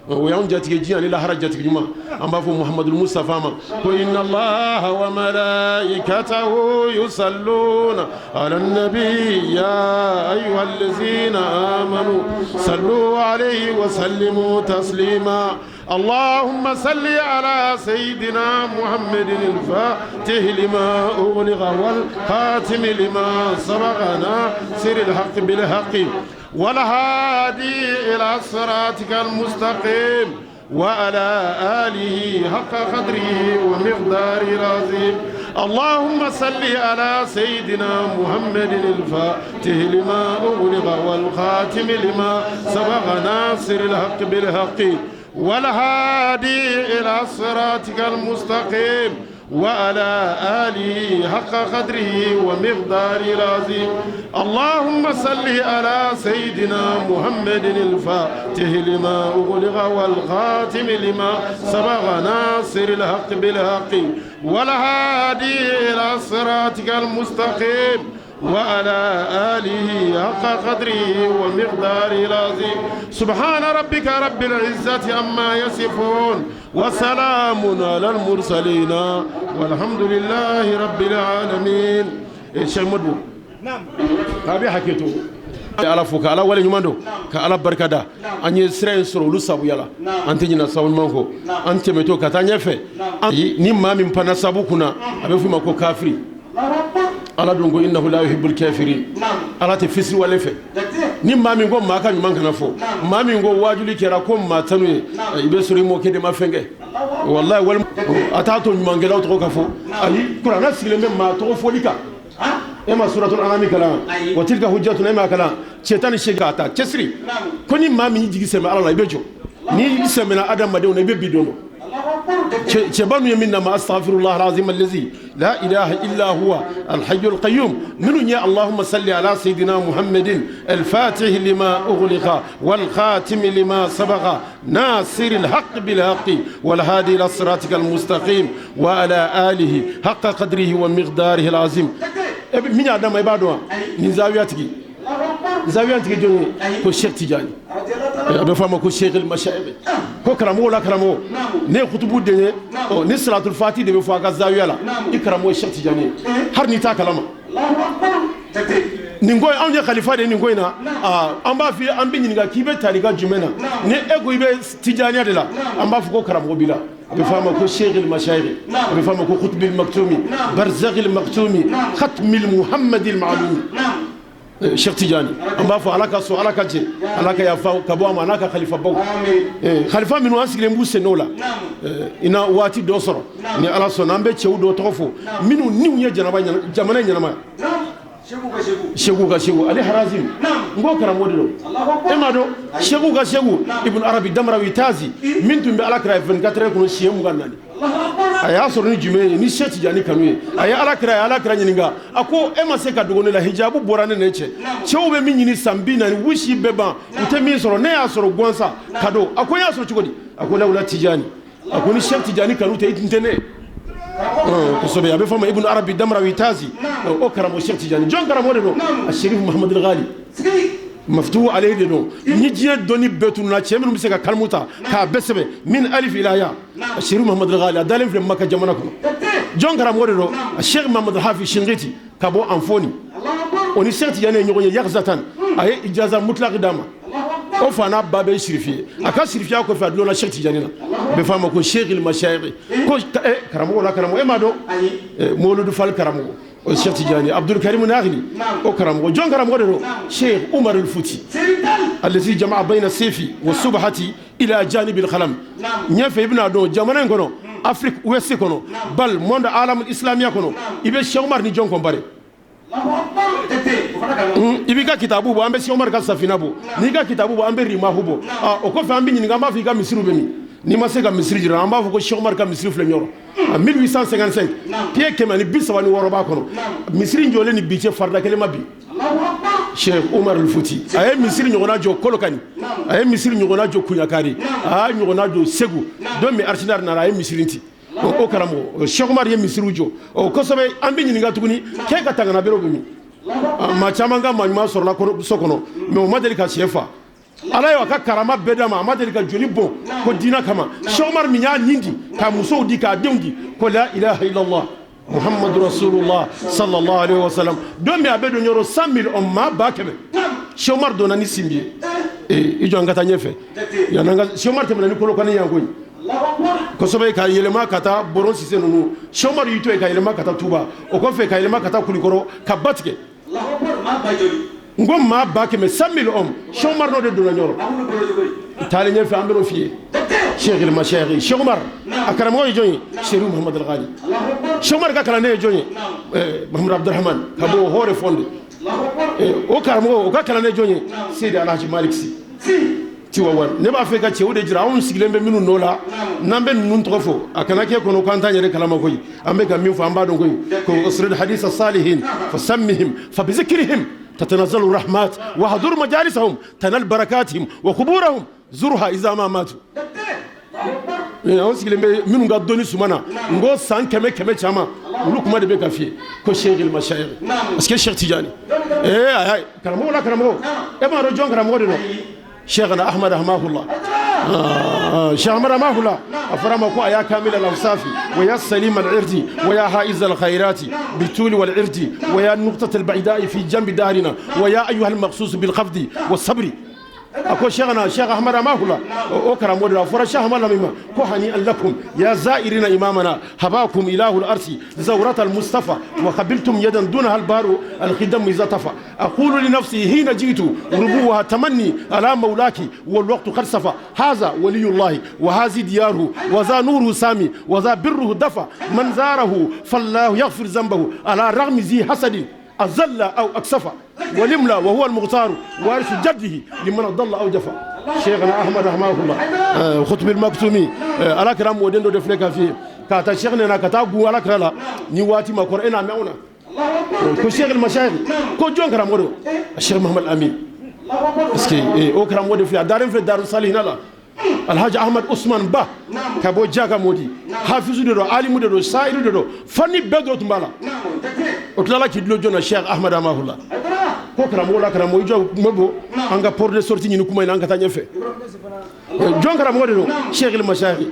O y'anw jatigi diɲɛ ani lahara jatigi ɲuman. An b'a fɔ Muhamadu Mustafa ma ko inna Allaha wa malaikatahu yusalluna ala nabi ya ayyuhallazina amanu sallu alayhi wa sallimu taslima. اللهم صل على سيدنا محمد الفاتح لما أغلق والخاتم لما سبق ناصر الحق بالحق والهادي إلى صراطك المستقيم وعلى آله حق قدره ومقداره العظيم. اللهم صل على سيدنا محمد الفاتح لما أغلق والخاتم لما سبق ناصر الحق بالحق والهادي إلى صراطك المستقيم وعلى آله حق قدره ومقداره العظيم. اللهم صل على سيدنا محمد الفاتح لما أغلق والخاتم لما سبق ناصر الحق بالحق والهادي إلى صراطك المستقيم وعلى آله حق قدره ومقداره العظيم. سبحان ربك رب العزة عما يصفون وسلام على المرسلين والحمد لله رب العالمين. Cheikh Modou, a bɛ hakɛ to, Ala fo ka Ala wale ɲuman don, ka Ala barikada. An ye sira in sɔrɔ olu sabuya la, an tɛ ɲinɛ sabu ɲuman kɔ, an tɛmɛtɔ ka taa ɲɛfɛ. Ni maa min panna sabu kunna, a bɛ f'o ma ko kafiri. Ala dun ko innahu la yuhibbul kafirin, Ala tɛ fisiri wale fɛ. Ni maa min ko maa ka ɲuman kana fɔ, maa min ko waajuli kɛra ko maa tanu ye, i bɛ sɔrɔ i mɔkɛ de ma fɛn kɛ wallahi. Walima a t'a to ɲumankɛlaw tɔgɔ ka fɔ. Ayi, kuranɛ sigilen bɛ maa tɔgɔ fɔli kan. E ma suratul anami kalan? Wa tilka hujjatuna, e ma kalan? Cɛ 18 k'a ta cɛsiri ko ni maa min y'i jigi sɛmɛ Ala la, i bɛ jɔ. N'i sɛmɛna adamadenw na, i bɛ bi don dɔ. Cɛba ninnu ye min na ma astaghfirullah alazim allazi la ilaha illa huwa alhayyul qayyum. Minnu ye allahumma salli ala sayyidina Muhammadin alfatih lima ughliqa wal khatim lima sabaqa nasir alhaq bil haqq wal hadi ila siratikal mustaqim wa ala alihi haqqa qadrihi wa miqdarihi alazim. Min y'a d'a ma, i b'a dɔn wa? Nin zawiya tigi, zawiya tigi jɔn ye? Ko Cheikh Tidiane, a bɛ fɔ a ma ko Cheikh el-Mashayikh, ko karamɔgɔ la karamɔgɔ. Ne ye kutubu den ye. Ɔ ni salatul fati de bɛ fɔ a ka zawiya la, i karamɔgɔ ye Cheikh Tidiane ye, hali n'i t'a kalama. Nin ko in, anw ye khalifa de ye nin ko in na. An b'a f'i ye, an bɛ ɲininka k'i bɛ tarika jumɛn na. Ni e ko i bɛ Tijaniya de la, an b'a fɔ ko karamɔgɔ b'i la. A bɛ fɔ a ma ko Cheikh el-Mashayikh, a bɛ fɔ a ma ko Qutbil Maktumi, Barzakh el-Maktumi, Khatmil Muhammad el-Ma'lumi, Cheikh Tidiane. An b'a fɔ Ala ka sɔn, Ala ka jɛ, Ala ka yafa ka bɔ a ma, a n'a ka khalifa baw, khalifa minnu an sigilen b'u sen n'o la. I na waati dɔ sɔrɔ, ni Ala sɔnna, an bɛ cɛw dɔ tɔgɔ fɔ minnu niw ye jamana ɲɛnama. Segu ka Segu Ale Harazim, n ko karamɔgɔ de don, e m'a dɔn Segu ka Segu Ibn Arabi Damarawi Tazi min tun bɛ Ala kira ye 24 heures kɔnɔ siɲɛ 24. A y'a sɔrɔ ni jumɛn ye? Ni Cheikh Tidiane kanu ye. A ye Ala kira ye, Ala kira ɲininka, a ko e ma se ka dogo ne la, hijabu bɔra ne ne cɛ. Cɛw bɛ min ɲini san 40, wusi bɛɛ ban, u tɛ min sɔrɔ, ne y'a sɔrɔ gansan cadeau. A ko n y'a sɔrɔ cogo di? A ko lawula Tidiane, a ko ni Cheikh Tidiane kanu tɛ, i tun tɛ ne kosɛbɛ. A bɛ fɔ ma Ibn Arabi Damarawi Tazi. O karamɔgɔ Cheikh Tidiane, jɔn karamɔgɔ de don? A Sherif Muhamad Ghali. Maftuhu alayhi de don. Ni diɲɛ dɔnni bɛɛ tununa, cɛ minnu bɛ se ka kalimu ta k'a bɛɛ sɛbɛn min alif ila ya, Sherif Muhamadu Ghali, a dalen filɛ Maka jamana kɔnɔ. Jɔn karamɔgɔ de don? Sheikh Muhamadu Hafi Shingiti ka bɔ Anfoni. O ni Cheikh Tijani ye ɲɔgɔn ye yakzatan, a ye ijaza mutlaq d'a ma. O fa n'a ba bɛ sirifi ye. A ka sirifiya kɔfɛ, a dulonna Cheikh Tijani na. Bɛ f'a ma ko Sheikh il-Mashayikh, ko karamɔgɔ la karamɔgɔ. E m'a dɔn Mawuludu Fali karamɔgɔ, o Cheikh Tijani Abdul Karim Naghili, o karamɔgɔ. Jɔn karamɔgɔ de don? Sheikh Umar al-Futi allazi jama'a bayna sayfi wa subhati ila janibi al-qalam. Ɲɛfɛ i bɛna dɔn jamana in kɔnɔ, Afrique Ouest kɔnɔ, bal monde alam islamiya kɔnɔ, i bɛ Cheikh Umar ni jɔn comparé? I b'i ka kitabu bɔ, an bɛ Cheikh Umar ka safina bɔ. N'i ka kitabu bɔ, an bɛ rimahu bɔ. O kɔfɛ, an bɛ ɲininka, an b'a fɔ i ka misiriw bɛ min? N'i ma se ka misiri jira, an b'a fɔ ko Cheikh Umar ka misiri filɛ ɲɔrɔ en 1855, pied 136 b'a kɔnɔ. Misiri jɔlen ni bi cɛ, farida kelen ma bi. Cheikh Umar al-Futi, a ye misiri ɲɔgɔnna jɔ Kolokani, a ye misiri ɲɔgɔnna jɔ Kuɲakari, a y'a ɲɔgɔnna jɔ Segu. Don min Arsinari nana, a ye misiri ci. O karamɔgɔ Cheikh Umar ye misiriw jɔ. O kosɛbɛ, an bɛ ɲininka tuguni k'e ka tangana berew bɛ min? Maa caman ka maa ɲuman sɔrɔla so kɔnɔ, mais o ma deli ka sɛ fa. Ala ye a ka karama bɛɛ d'a ma, a ma deli ka joli bɔn ko diinɛ kama. Cheikh Umar min y'a nin di, k'a musow di, k'a denw di, ko la ilaha illallah muhammadu rasulullah sallallahu alaihi wasallam. Don min a bɛ don yɔrɔ, 100 000 hommes, maa 100 000, Cheikh Umar donna ni sinbi ye. I jɔ, an ka taa ɲɛfɛ. Yan'an ka Cheikh Umar tɛmɛna ni Kolokani yan koyi kosɛbɛ, ka yɛlɛma ka taa Boron Sise ninnu. Cheikh Umar y'i to yen ka yɛlɛma ka taa Tuba. O kɔfɛ, ka yɛlɛma ka taa Kulikɔrɔ ka ba tigɛ. N ko maa 100 000, 100 000 hommes, Cheikh Umar n'o de donna ɲɔrɔ. Taalen ɲɛfɛ, an bɛn'o f'i ye. Cheikh il Mashayikh Cheikh Umar, a karamɔgɔ ye jɔn ye? Chérif Muhamad Al Ghali. Cheikh Umar ka kalanden ye jɔn ye? Muhamad Abdurahman ka bɔ Hɔre Fɔnde. O karamɔgɔ, o ka kalanden jɔn ye? Seydi Alhaji Malik Sy Tiwawan. Ne b'a fɛ ka cɛw de jira, anw sigilen bɛ minnu nɔ la. N'an bɛ ninnu tɔgɔ fɔ, a kana kɛ kɔnɔ k'an t'an yɛrɛ kalama koyi. An bɛ ka min fɔ, an b'a dɔn koyi. Ko usrid hadisa salihin fasammihim fa bizikrihim تتنزل الرحمات وحضر مجالسهم تنال بركاتهم وقبورهم زرها إذا ما ماتوا. Anw sigilen bɛ minnu ka dɔnni suma na, n ko san kɛmɛ kɛmɛ caman, olu kuma de bɛ ka f'i ye ko Cheikh il Mashayikh, parce que Cheikh Tijani, ee ayi, karamɔgɔ la karamɔgɔ. E m'a dɔn jɔn karamɔgɔ de don? Cheikhna Ahmad Hamahullah. Cheikh Ahmad Hamahullah, a fɔra ma ko a y'a kamil al-awsafi wa ya salim al-irdi wa ya haiz al-khairati bituli wal-irdi wa ya nuqtat al-baida'i fi janbi darina wa ya ayyuha al-maqsus bil khafdi wa sabri. A ko Cheikhna Cheikh Ahmad Hamahullah, o karamɔgɔ de la. A fɔra Cheikh Ahmad Lamima ko hani lakum ya zairina imamana habakum ilahu al-arsi zawrat al-mustafa wa qabiltum yadan dunaha al-baru al-khidam iza tafa. aqulu li nafsi hina jitu rubuha tamanni ala mawlaki wal waqtu qad safa. hadha waliyullah wa hazi diyaruhu wa za nuruhu sami wa za birruhu dafa. man zarahu fallahu yaghfir dhanbahu ala raghmi zi hasadi أزل أو أكسف ولملا وهو المختار وارث جده لمن ضل أو جفا. شيخنا أحمد رحمه الله، خطب المكتومي، ala kira mɔden dɔ de filɛ ka f'i ye k'a ta Cheikh nana ka taa gun ala kira la ni waati ma kɔrɔ e n'a mɛn o na. Ko Cheikh el Mashayikh, ko jɔn karamɔgɔ don? Cheikh Muhammad Amin, parce que o karamɔgɔ de filɛ, a daren filɛ Daru Salihina la. Alhaji Ahmad Usman Ba ka bɔ Jaka Modi, hafizu de don, alimu de don, sa'iru de don, fanni bɛɛ dɔ tun b'a la. O tilala k'i dulo jɔn na? Cheikh Ahmad Amahula. Ko karamɔgɔ la karamɔgɔ. I jɔ kuma bɔ, an ka porte de sortie ɲini kuma in na, an ka taa ɲɛfɛ. Jɔn karamɔgɔ de don? Cheikh el Mashayikh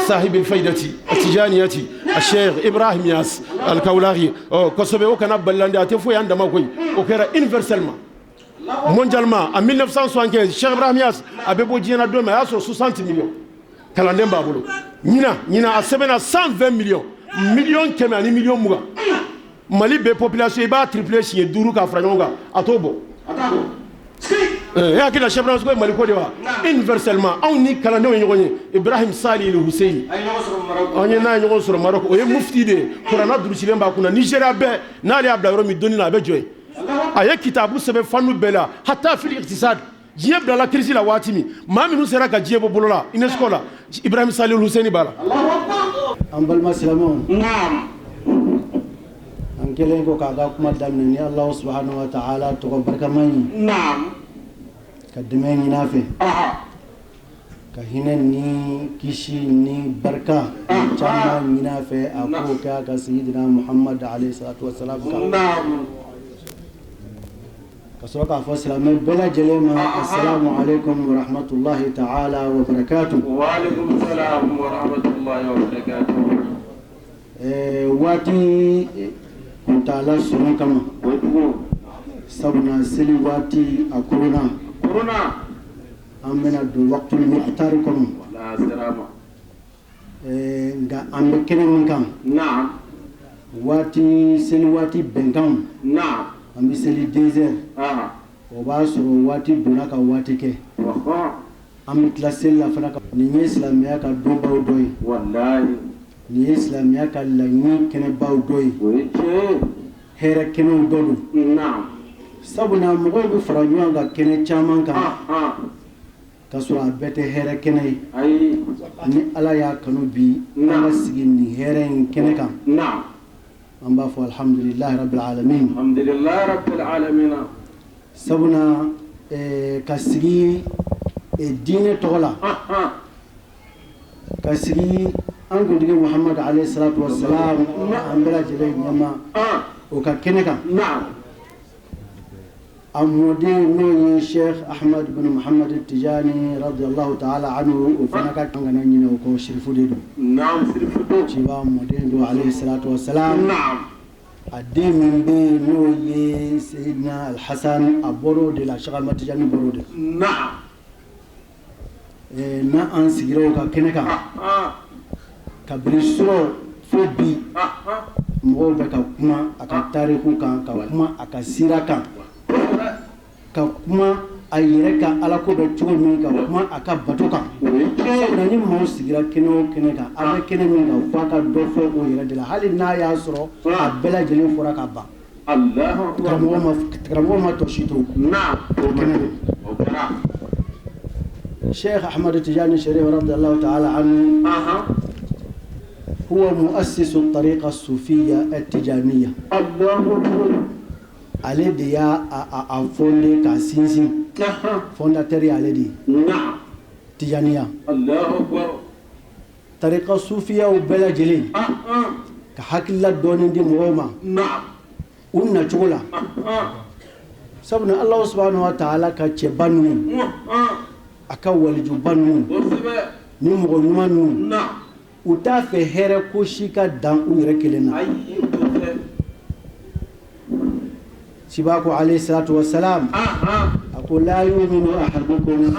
صاحب الفيدة التجانية الشيخ إبراهيم ياس الكولاغي. Kosɛbɛ, o kana balilandi, a tɛ foyi an dama koyi. O kɛra universellement, mondialement en 1975. Cheikh Ibrahim Niass, a bɛ bɔ diɲɛ na don min, a y'a sɔrɔ 60 millions kalanden b'a bolo. Ɲinan ɲinan, a sɛbɛnna 120 millions, 120 000 000. Mali bɛɛ population, i b'a tripler siɲɛ 5 k'a fara ɲɔgɔn kan, a t'o bɔ. E hakili la Cheikh Ibrahim ko ye Mali ko de wa? Universellement, anw ni kalandenw ye ɲɔgɔn ye. Ibrahim Sali El Husseini, an ye n'a ye ɲɔgɔn sɔrɔ Maroc. O ye mufti de ye, kuranna durusilen b'a kunna. Nigéria bɛɛ n'ale y'a bila yɔrɔ min dɔnni na, a bɛ jɔ yen. A ye kitabu sɛbɛn fanu bɛɛ la, hatta fil iqtisad. Diɲɛ bilala crise la waati min, maa minnu sera ka diɲɛ bɔ bolo la UNESCO la, Ibrahim Sali El Husseini b'a la. An balima silamɛw, an kɛlen ko k'a ka kuma daminɛ ni Alahu subahanahu wa taala tɔgɔ barikama ye, ka dɛmɛ ɲini a fɛ, ka hinɛ ni kisi ni barika caman ɲini a fɛ, a k'o kɛ a ka seyidina Muhamad alayhi salatu wasalam kan. Ka sɔrɔ k'a fɔ silamɛ bɛɛ lajɛlen ma, assalamu alaikum wa rahmatullahi ta'ala wa barakatuh. Wa alaikum salam wa rahmatullahi wa barakatuh. Waati kuntaala surun kama, sabula seli waati a koronna, an bɛna don waqtul mukhtar kɔnɔ. Nka an bɛ kɛnɛ min kan, waati seli waati bɛnkanw, an bɛ seli 2 heures, o b'a sɔrɔ waati donna ka waati kɛ, an bɛ tila seli la fana. Nin ye silamɛya ka donbaw dɔ ye, nin ye silamɛya ka laɲini kɛnɛbaw dɔ ye, hɛrɛ kɛnɛw dɔ don. Sabula mɔgɔw bɛ fara ɲɔgɔn kan kɛnɛ caman kan, ka sɔrɔ a bɛɛ tɛ hɛrɛ kɛnɛ ye. Ni Ala y'a kanu bi an ka sigi nin hɛrɛ in kɛnɛ kan, an b'a fɔ alhamdulilahi rabbil alamin. Alhamdulilahi rabbil alamin. Sabula ka sigi diinɛ tɔgɔ la, ka sigi an kuntigi Muhamadu alayhi salatu wa salam, an bɛɛ lajɛlen ɲɛma o ka kɛnɛ kan, a mɔden n'o ye Sheikh Ahmad bin Muhammad Tijani radiyallahu ta'ala anhu, o fana ka kan kana ɲinɛ o kɔ, sirifu de don. Ciba mɔden don alayhi salatu wa salam. A den min bɛ yen n'o ye Seyidina Alhasan, a bɔr'o de la, Sheikh Ahmad Tijani bɔr'o de la. N'an sigira o ka kɛnɛ kan, kabini surɔ fo bi, mɔgɔw bɛ ka kuma a ka tariku kan, ka kuma a ka sira kan, ka kuma a yɛrɛ ka alako bɛ cogo min, ka kuma a ka bato kan. Sabula ni maaw sigira kɛnɛ o kɛnɛ kan, a bɛ kɛnɛ min kan, f'a ka dɔ fɔ o yɛrɛ de la, hali n'a y'a sɔrɔ a bɛɛ lajɛlen fɔra ka ban. Karamɔgɔ ma tɔ si to o kɛnɛ don. Sheikh Ahmad Tijani Sharif radiyallahu ta'ala anhu huwa muassisu at-tariqa as-sufiyya at-tijaniyya. Ale de y'a a fondé k'a sinsin, fondateur y'ale de ye Tijaniya. Tariqa sufiyaw bɛɛ lajɛlen, ka hakilila dɔɔni di mɔgɔw ma u nacogo la. Sabula Alahu subahanahu wa ta'ala ka cɛba ninnu, a ka walijuba ninnu ni mɔgɔ ɲuman ninnu, u t'a fɛ hɛrɛ ko si ka dan u yɛrɛ kelen na. Ciba ko alayhi salatu wa salam, a ko la yuminu ahadukum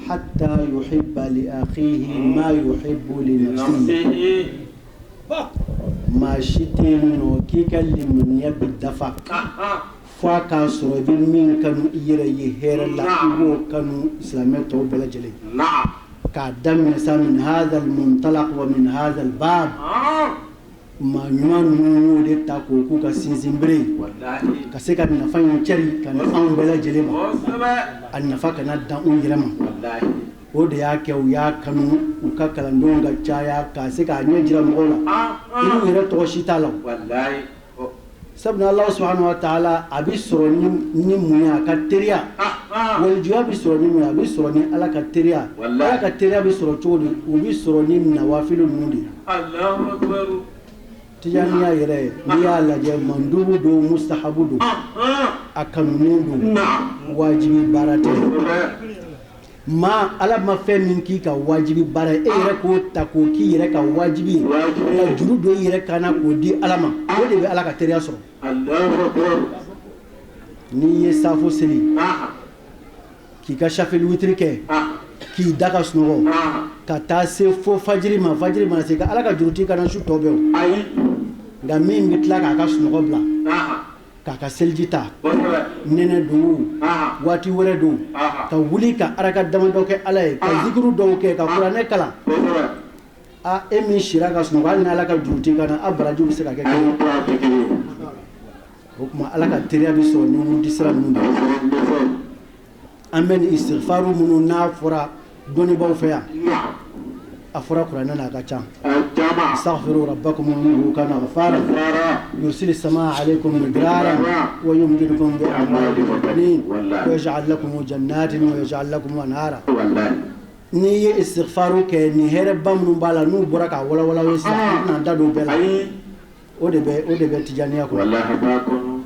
hatta yuhibba li akhihi ma yuhibbu li nafsihi. Maa si tɛ yen nɔ k'i ka limaniya bɛ dafa fo a k'a sɔrɔ i bɛ min kanu i yɛrɛ ye hɛrɛ la, i b'o kanu silamɛ tɔw bɛɛ lajɛlen. K'a daminɛ sa min hadha al-muntalaq wa min hadha al-bab, maa ɲuman ninnu y'o de ta k'o k'u ka sinsinbere ye, ka se ka nafa in cari ka na anw bɛɛ lajɛlen ma, a nafa kana dan u yɛrɛ ma. O de y'a kɛ u y'a kanu u ka kalandenw ka caya, ka se k'a ɲɛ jira mɔgɔw la, n'u yɛrɛ tɔgɔ si t'a la. Sabula Alahu subahanahu wa ta'ala a bɛ sɔrɔ ni mun ye? A ka teriya. Walijuya bɛ sɔrɔ ni mun ye? A bɛ sɔrɔ ni Ala ka teriya. Ala ka teriya bɛ sɔrɔ cogo di? O bɛ sɔrɔ ni nawafilu ninnu de ye. Tijaniya yɛrɛ, n'i y'a lajɛ, mandubu don, mustahabu don, a kanunen don, wajibi baara tɛ. Maa Ala ma fɛn min k'i ka wajibi baara ye, e yɛrɛ k'o ta k'o k'i yɛrɛ ka wajibi ye, ka juru don i yɛrɛ kan na k'o di Ala ma, o de bɛ Ala ka teriya sɔrɔ. N'i ye safo seli, k'i ka safeli witiri kɛ, k'i da ka sunɔgɔ, ka taa se fo fajiri ma, fajiri mana se, ka Ala ka juru t'i kan na su tɔ bɛɛ o. Nka min bɛ tila k'a ka sunɔgɔ bila, k'a ka seliji ta, nɛnɛ don o, waati wɛrɛ don, ka wuli ka araka damadɔ kɛ Ala ye, ka zikiru dɔw kɛ, ka kuranɛ kalan, a e min sira ka sunɔgɔ, hali ni Ala ka juru t'i kan na, a barajiw bɛ se ka kɛ kelen. O tuma Ala ka teriya bɛ sɔrɔ ni wurudi sira ninnu de ye. An bɛ nin istighfaru minnu n'a fɔra dɔnnibaaw fɛ yan, a fɔra kuranɛ na, a ka ca. Astaghfiru rabbakum innahu kana ghaffara yursilis samaa alaykum midrara wa yumdidukum bi amwalin wa banin wa yaj'al lakum jannatin wa yaj'al lakum anhara. N'i ye istighfaru kɛ, nin hɛrɛba minnu b'a la, n'u bɔra k'a walawala ye sisan, an tɛna an da don bɛɛ la. O de bɛ tijaniya kɔnɔ.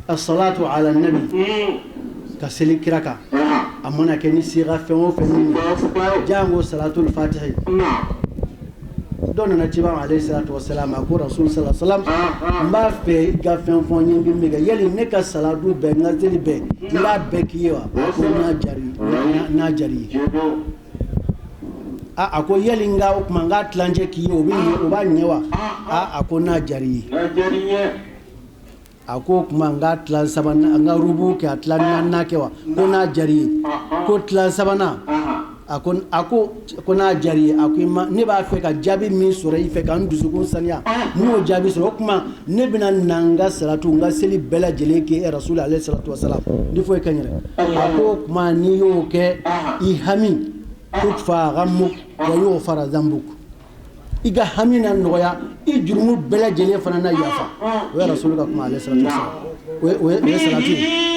As-salatu ala nabi, ka seli kira kan, a mana kɛ ni siga fɛn o fɛn min ye, jango salatul fatihi. Dɔ nana ciba ma alayhi salatu wasalam, a ko rasul sallallahu alaihi wasallam, n b'a fɛ i ka fɛn fɔ n ye, n bɛ min kɛ. Yali ne ka salatu bɛɛ, n ka seli bɛɛ, n b'a bɛɛ k'i ye wa? A ko n'a diyar'i ye. A ko yali n ka o tuma n k'a tilancɛ k'i ye, o bɛ ɲɛ, o b'a ɲɛ wa? A ko n'a diyar'i ye. A ko o tuma n ka tilan sabanan, n ka rubu kɛ, a tilan naaninan kɛ wa? Ko n'a diyar'i ye. Ko tilan sabanan, a ko n'a diyar'i ye. A ko i ma, ne b'a fɛ ka jaabi min sɔrɔ i fɛ ka n dusukun saniya, n y'o jaabi sɔrɔ. O tuma ne bɛna na n ka salatu, n ka seli bɛɛ lajɛlen kɛ e rasuli alayhi salatu wasalam, ni foyi kɛ n yɛrɛ. A ko o tuma n'i y'o kɛ, i hami tukfa ghammuk wa yughfara dhanbuk, i ka hami na nɔgɔya, i jurumu bɛɛ lajɛlen fana na yafa. O ye rasulu ka kuma alayhi salatu wasalam, o ye salatu ye.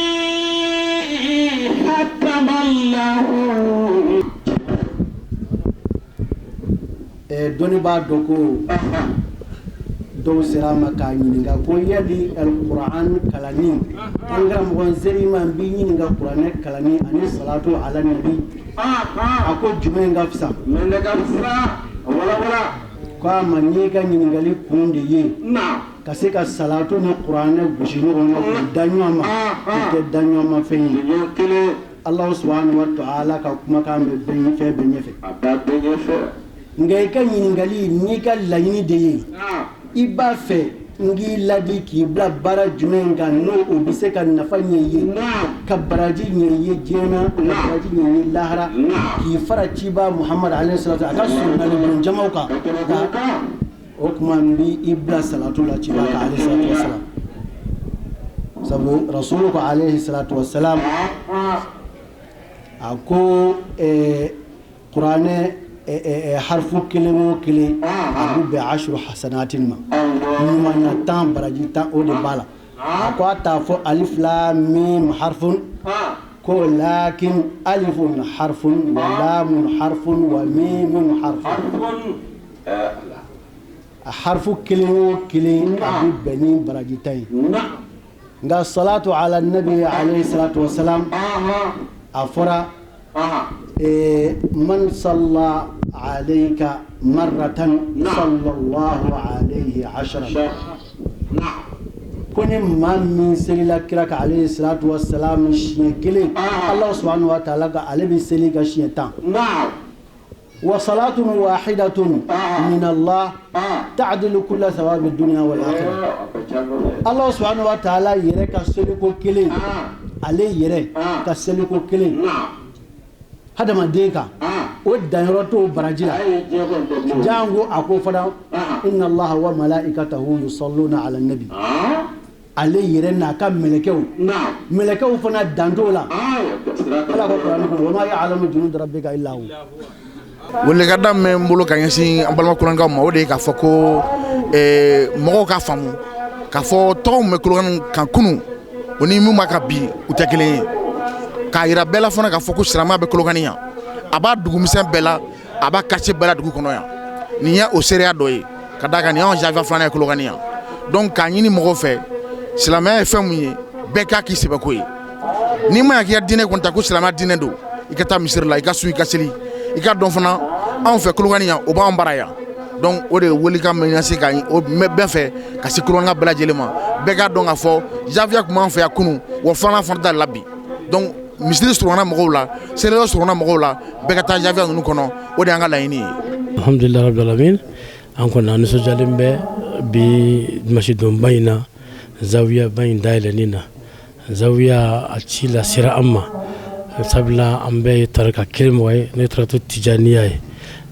Dɔnnibaa dɔ ko dɔw sera a ma k'a ɲininka ko yali alikuran kalanni, an karamɔgɔ n ser'i ma, n b'i ɲininka kuranɛ kalanni ani salatu ala nabi, a ko jumɛn ka fisa? Ko a ma n'i ka ɲininkali kun de ye ka se ka salatu ni kuranɛ gosi ɲɔgɔn na k'u da ɲɔgɔn ma, o tɛ da ɲɔgɔn ma fɛn ye. Alahu subahanahu wa taala ka kumakan bɛ bɛn fɛn bɛɛ ɲɛfɛ. Nka i ka ɲininkali n'i ka laɲini de ye, i b'a fɛ n k'i ladi k'i bila baara jumɛn kan n'o o bɛ se ka nafa ɲɛ i ye, ka baraji ɲɛ i ye diɲɛ na, ka baraji ɲɛ i ye lahara, k'i fara ciba Muhamadu alayhi salatu a ka sunnalibon jamaw kan, o tuma n b'i bila salatu la ciba kan alayhi salatu wasalam. Sabu rasulu ko alayhi salatu wasalam, a ko kuranɛ harfu kelen o kelen a b'u bɛn ashuru hasanatin ma, ɲumanya 10, baraji 10, o de b'a la. A ko a t'a fɔ alif lam mim harfun, ko lakin alifun harfun wa lamun harfun wa mimun harfun. A harfu kelen o kelen a bɛ bɛn ni baraji 10 ye. Nka salatu ala nabi alayhi salatu wasalam, a fɔra man salla alayka marratan sallallahu alayhi ashran, ko ni maa min selila kira kan alayhi salatu wasalam siɲɛ kelen, Allah subhanahu wa ta'ala ka ale bɛ seli ka siɲɛ 10. Wa salatun wahidatun min Allah ta'dilu kulla thawabi dunya wal akhirah. Allah subhanahu wa ta'ala yɛrɛ ka seliko kelen, ale yɛrɛ ka seliko kelen hadamaden kan, o danyɔrɔ t'o baraji la. Jango a ko fana inna allaha wa malaikatahu yusalluna ala nabi, ale yɛrɛ n'a ka mɛlɛkɛw, mɛlɛkɛw fana dan t'o la. Ala ko kuranɛ kɔnɔ wa ma ya'lamu junuda rabbika illa hu. Welekada min bɛ n bolo ka ɲɛsin an balima kolonkaw ma, o de ye k'a fɔ ko mɔgɔw k'a faamu k'a fɔ tɔgɔ min bɛ Kolokani kan kunun, o ni min b'a kan bi, u tɛ kelen ye. K'a yira bɛɛ la fana k'a fɔ ko silamɛya bɛ Kolokani yan, a b'a dugumisɛn bɛɛ la, a b'a quartier bɛɛ la dugu kɔnɔ yan. Nin ye o seereya dɔ ye ka d'a kan nin y'anw zawiya filanan ye Kolokani yan. Donc k'a ɲini mɔgɔw fɛ, silamɛya ye fɛn mun ye, bɛɛ k'a k'i sɛbɛko ye. N'i ma ɲɛ k'i ka diinɛ kɔni ta ko silamɛya diinɛ don, i ka taa misiri la, i ka sun, i ka seli, i ka dɔn fana anw fɛ Kolokani yan, o b'an bara yan. Donc o de ye welekan min lase ka o bɛɛ fɛ ka se Kolokani bɛɛ lajɛlen ma. Bɛɛ k'a dɔn k'a fɔ zawiya tun b'an fɛ yan kunun, wa filanan fana da la bi. Donc misiri surunna mɔgɔw la, seliyɔrɔ surunna mɔgɔw la, bɛɛ ka taa zawiya ninnu kɔnɔ, o de y'an ka laɲini ye. Alhamdulilayi rabbil alamin, an kɔni an nisɔndiyalen bɛ bi dimanche donba in na, zawiya ba in dayɛlɛnni na. Zawiya a ci lasera an ma, sabula an bɛɛ ye tarika kelen mɔgɔ ye, n'o ye tarikatu tijaniya ye.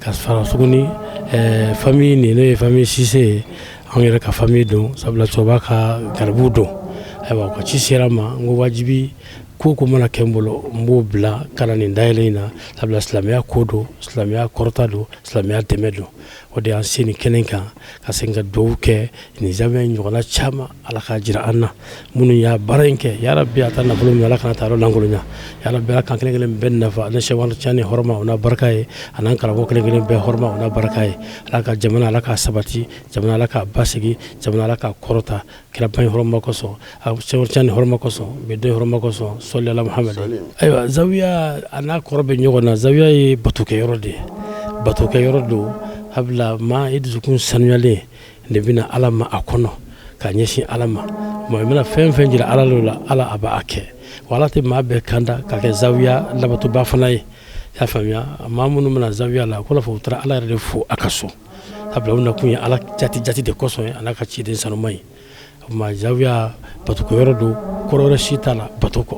Ka fara tuguni famille nin, n'o ye famille Sise ye, an yɛrɛ ka famille don, sabula cɛkɔrɔba ka garibuw don. Ayiwa, ka ci sera an ma, n ko wajibi ko mana kɛ n bolo, n b'o bila ka na nin dayɛlɛ in na, sabula silamɛya ko don, silamɛya kɔrɔta don, silamɛya dɛmɛ don. O de y'an se nin kɛnɛ kan ka segin ka dugawu kɛ nin zawiya in ɲɔgɔnna caman Ala k'a jira an na minnu y'a baara in kɛ yarabi a ta nafolo min Ala kana taa yɔrɔ lankolonya yarabi Ala k'an kelen kelen bɛɛ nafa ani Sɛki Umar Tijani hɔrɔma o n'a barika ye a n'an karamɔgɔ kelen kelen bɛɛ hɔrɔma o n'a barika ye Ala ka jamana Ala k'a sabati jamana Ala k'a basigi jamana Ala k'a kɔrɔta kiraba in hɔrɔma kosɔn Sɛki Umar Tijani hɔrɔma kosɔn bi don hɔrɔma kosɔn sɔli ala Muhamad ayiwa zawiya a n'a kɔrɔ bɛ ɲɔgɔn na zawiya ye batokɛyɔrɔ de ye batokɛyɔrɔ don sabula maa i dusukun sanuyalen de bɛna Ala ma a kɔnɔ ka ɲɛsin Ala ma maa i mana fɛn fɛn jira Ala la Ala a b'a kɛ wa Ala tɛ maa bɛɛ kanda ka kɛ zawiya labatoba fana ye i y'a faamuya maa minnu bɛna zawiya la ko fɔ u taara Ala yɛrɛ de fo a ka so sabula u nakun ye Ala jati jati de kosɔn ye a n'a ka ciden sanuma ye o tuma zawiya batokɛyɔrɔ don kɔrɔ wɛrɛ si t'a la bato kɔ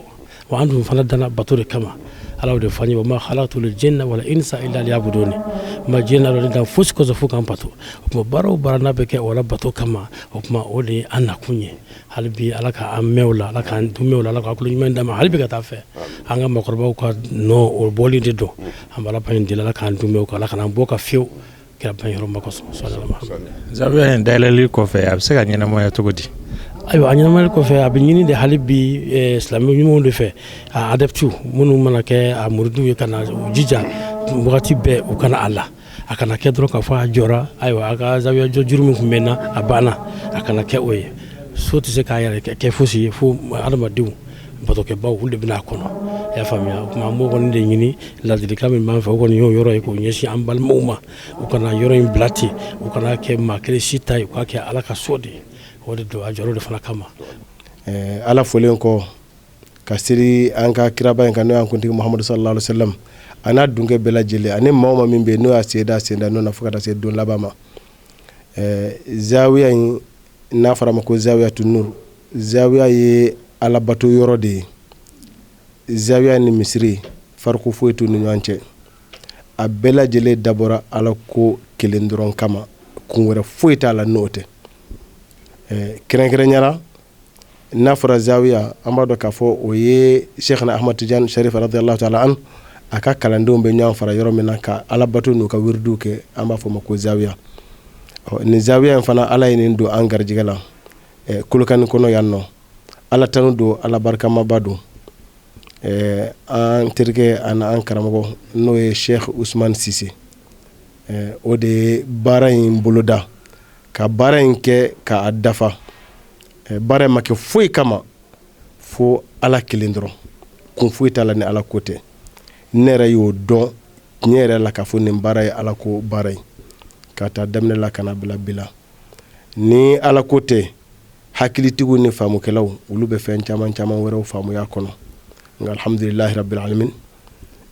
wa an dun fana danna bato de kama Ala y'o de fɔ an ye wa ma khalaqtul jinna wal insa illa liyabuduni n ma jinɛ ni dan fosi kosɔn fo ka n bato o tuma baara o baara n'a bɛ kɛ o la bato kama o tuma o de ye an nakun ye hali bi Ala ka an mɛn o la Ala k'an mɛn o la Ala ka tulo ɲuman d'an ma hali bi ka taa fɛ an ka maakɔrɔbaw ka nɔ o bɔli de don an bɛ Ala deli Ala k'an dun mɛn o kan Ala kana an bɔ ka fiyewu kira ba hɔrɔma kosɔn zawiya in dayɛlɛli kɔfɛ a bɛ se ka ɲɛnamaya cogo di ayiwa a ɲɛnamayali kɔfɛ a bɛ ɲini de hali bi silamɛ ɲumanw de fɛ a adeptes minnu mana kɛ a muridiw ye ka na u jija wagati bɛɛ u ka na a la a kana kɛ dɔrɔn k'a fɔ a jɔra ayiwa a ka zawiya jɔ juru min tun bɛ n na a banna a kana kɛ o ye so tɛ se k'a yɛrɛ kɛ fosi ye fo adamadenw batokɛbaw olu de bɛna a kɔnɔ i y'a faamuya o tuma an b'o kɔni de ɲini ladilikan min b'an fɛ o kɔni y'o yɔrɔ ye k'o ɲɛsin an balimaw ma u kana yɔrɔ in bila ten u kana kɛ maa kelen si ta ye u k'a kɛ Ala ka so de ye o de don a jɔr'o de fana kama. Ala folen kɔ ka seli an ka kiraba in kan n'o y'an kuntigi Muhamadu sallallahu alaihi wasallam a n'a dunkɛ bɛɛ lajɛlen ani maa o maa min bɛ yen n'o y'a sen da sen da nɔ na fo ka taa se don laban ma zawiya in n'a fɔra a ma ko zawiyatu nur zawiya ye alabato yɔrɔ de ye zawiya ni misiri fariko foyi t'u ni ɲɔgɔn cɛ a bɛɛ lajɛlen dabɔra ala ko kelen dɔrɔn kama kun wɛrɛ foyi t'a la n'o tɛ kɛrɛnkɛrɛnya la n'a fɔra zawiya an b'a dɔn k'a fɔ o ye Sɛkina Ahmad Tijani Sharif radiyallahu ta'ala anhu a ka kalandenw bɛ ɲɔgɔn fara yɔrɔ min na ka alabato n'u ka wiridiw kɛ an b'a fɔ o ma ko zawiya nin zawiya in fana ala ye nin don an garijɛgɛ la Kolokani kɔnɔ yan nɔ ala tanu don ala barikamaba don an terikɛ ani an karamɔgɔ n'o ye Sɛki Usumani Sise o de ye baara in boloda ka baara in kɛ k'a dafa baara in ma kɛ foyi kama fo ala kelen dɔrɔn kun foyi t'a la ni ala ko tɛ ne yɛrɛ y'o dɔn tiɲɛ yɛrɛ la k'a fɔ nin baara ye ala ko baara ye ka taa daminɛ la ka na bila bi la ni ala ko tɛ hakilitigiw ni faamukɛlaw olu bɛ fɛn caman caman wɛrɛw faamuya kɔnɔ nka alhamdulilahi rabbil alamin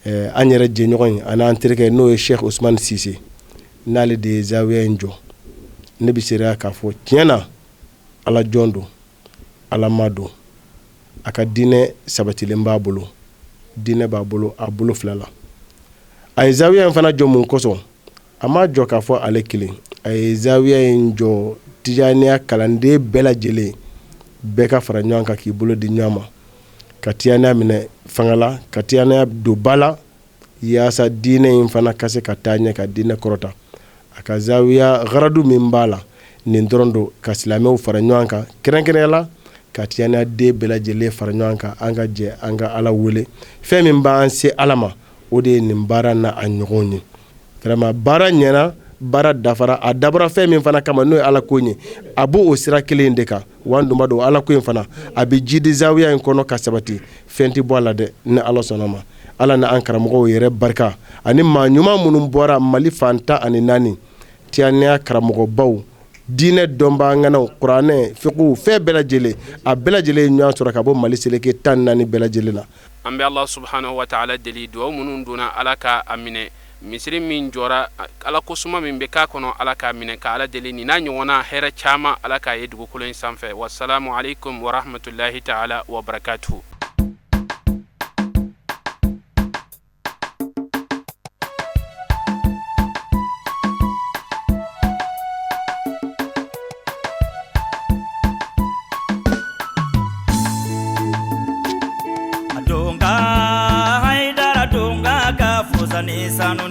an yɛrɛ jɛɲɔgɔn in ani an terikɛ n'o ye Sɛki Usumani Sise n'ale de ye zawiya in jɔ ne bɛ seereya k'a fɔ tiɲɛ na ala jɔn don ala ma don a ka diinɛ sabatilen b'a bolo diinɛ b'a bolo a bolo fila la a ye zawiya in fana jɔ mun kosɔn a m'a jɔ k'a fɔ ale kelen a ye zawiya in jɔ tijaniya kalanden bɛɛ lajɛlen bɛɛ ka fara ɲɔgɔn kan k'i bolo di ɲɔgɔn ma ka tijaniya minɛ fanga la ka tijaniya don ba la yaasa diinɛ in fana ka se ka taa ɲɛ ka diinɛ kɔrɔta a ka zawiya garadu min b'a la nin dɔrɔn don ka silamɛw fara ɲɔgɔn kan kɛrɛnkɛrɛnya la ka tijaniya den bɛɛ lajɛlen fara ɲɔgɔn kan an ka jɛ an ka ala wele fɛn min b'an se ala ma o de ye nin baara n'a a ɲɔgɔn ye vraiment baara ɲɛna baara dafara a dabɔra fɛn min fana kama n'o ye ala ko ye a b'o o sira kelen in de kan wa an dun b'a dɔn ala ko in fana a bɛ jidi zawiya in kɔnɔ ka sabati fɛn tɛ bɔ a la dɛ ni ala sɔnna ma ala ni an karamɔgɔw yɛrɛ barika ani maa ɲuman minnu bɔra mali fan 14 tijaniya karamɔgɔbaw diinɛ dɔnbaa ŋanaw kuranɛ fiqhu fɛn bɛɛ lajɛlen a bɛɛ lajɛlen ye ɲɔgɔn sɔrɔ ka bɔ mali seleke 14 bɛɛ lajɛlen na an bɛ ala subhanahu wa taala deli dugawu minnu donna ala ka a minɛ misiri min jɔra ala ko suma min bɛ k'a kɔnɔ ala k'a minɛ ka ala deli nin n'a ɲɔgɔnna hɛrɛ caman ala k'a ye dugukolo in sanfɛ wasalamu aleykum warahmatulahi taala wa barakatuhu Sanu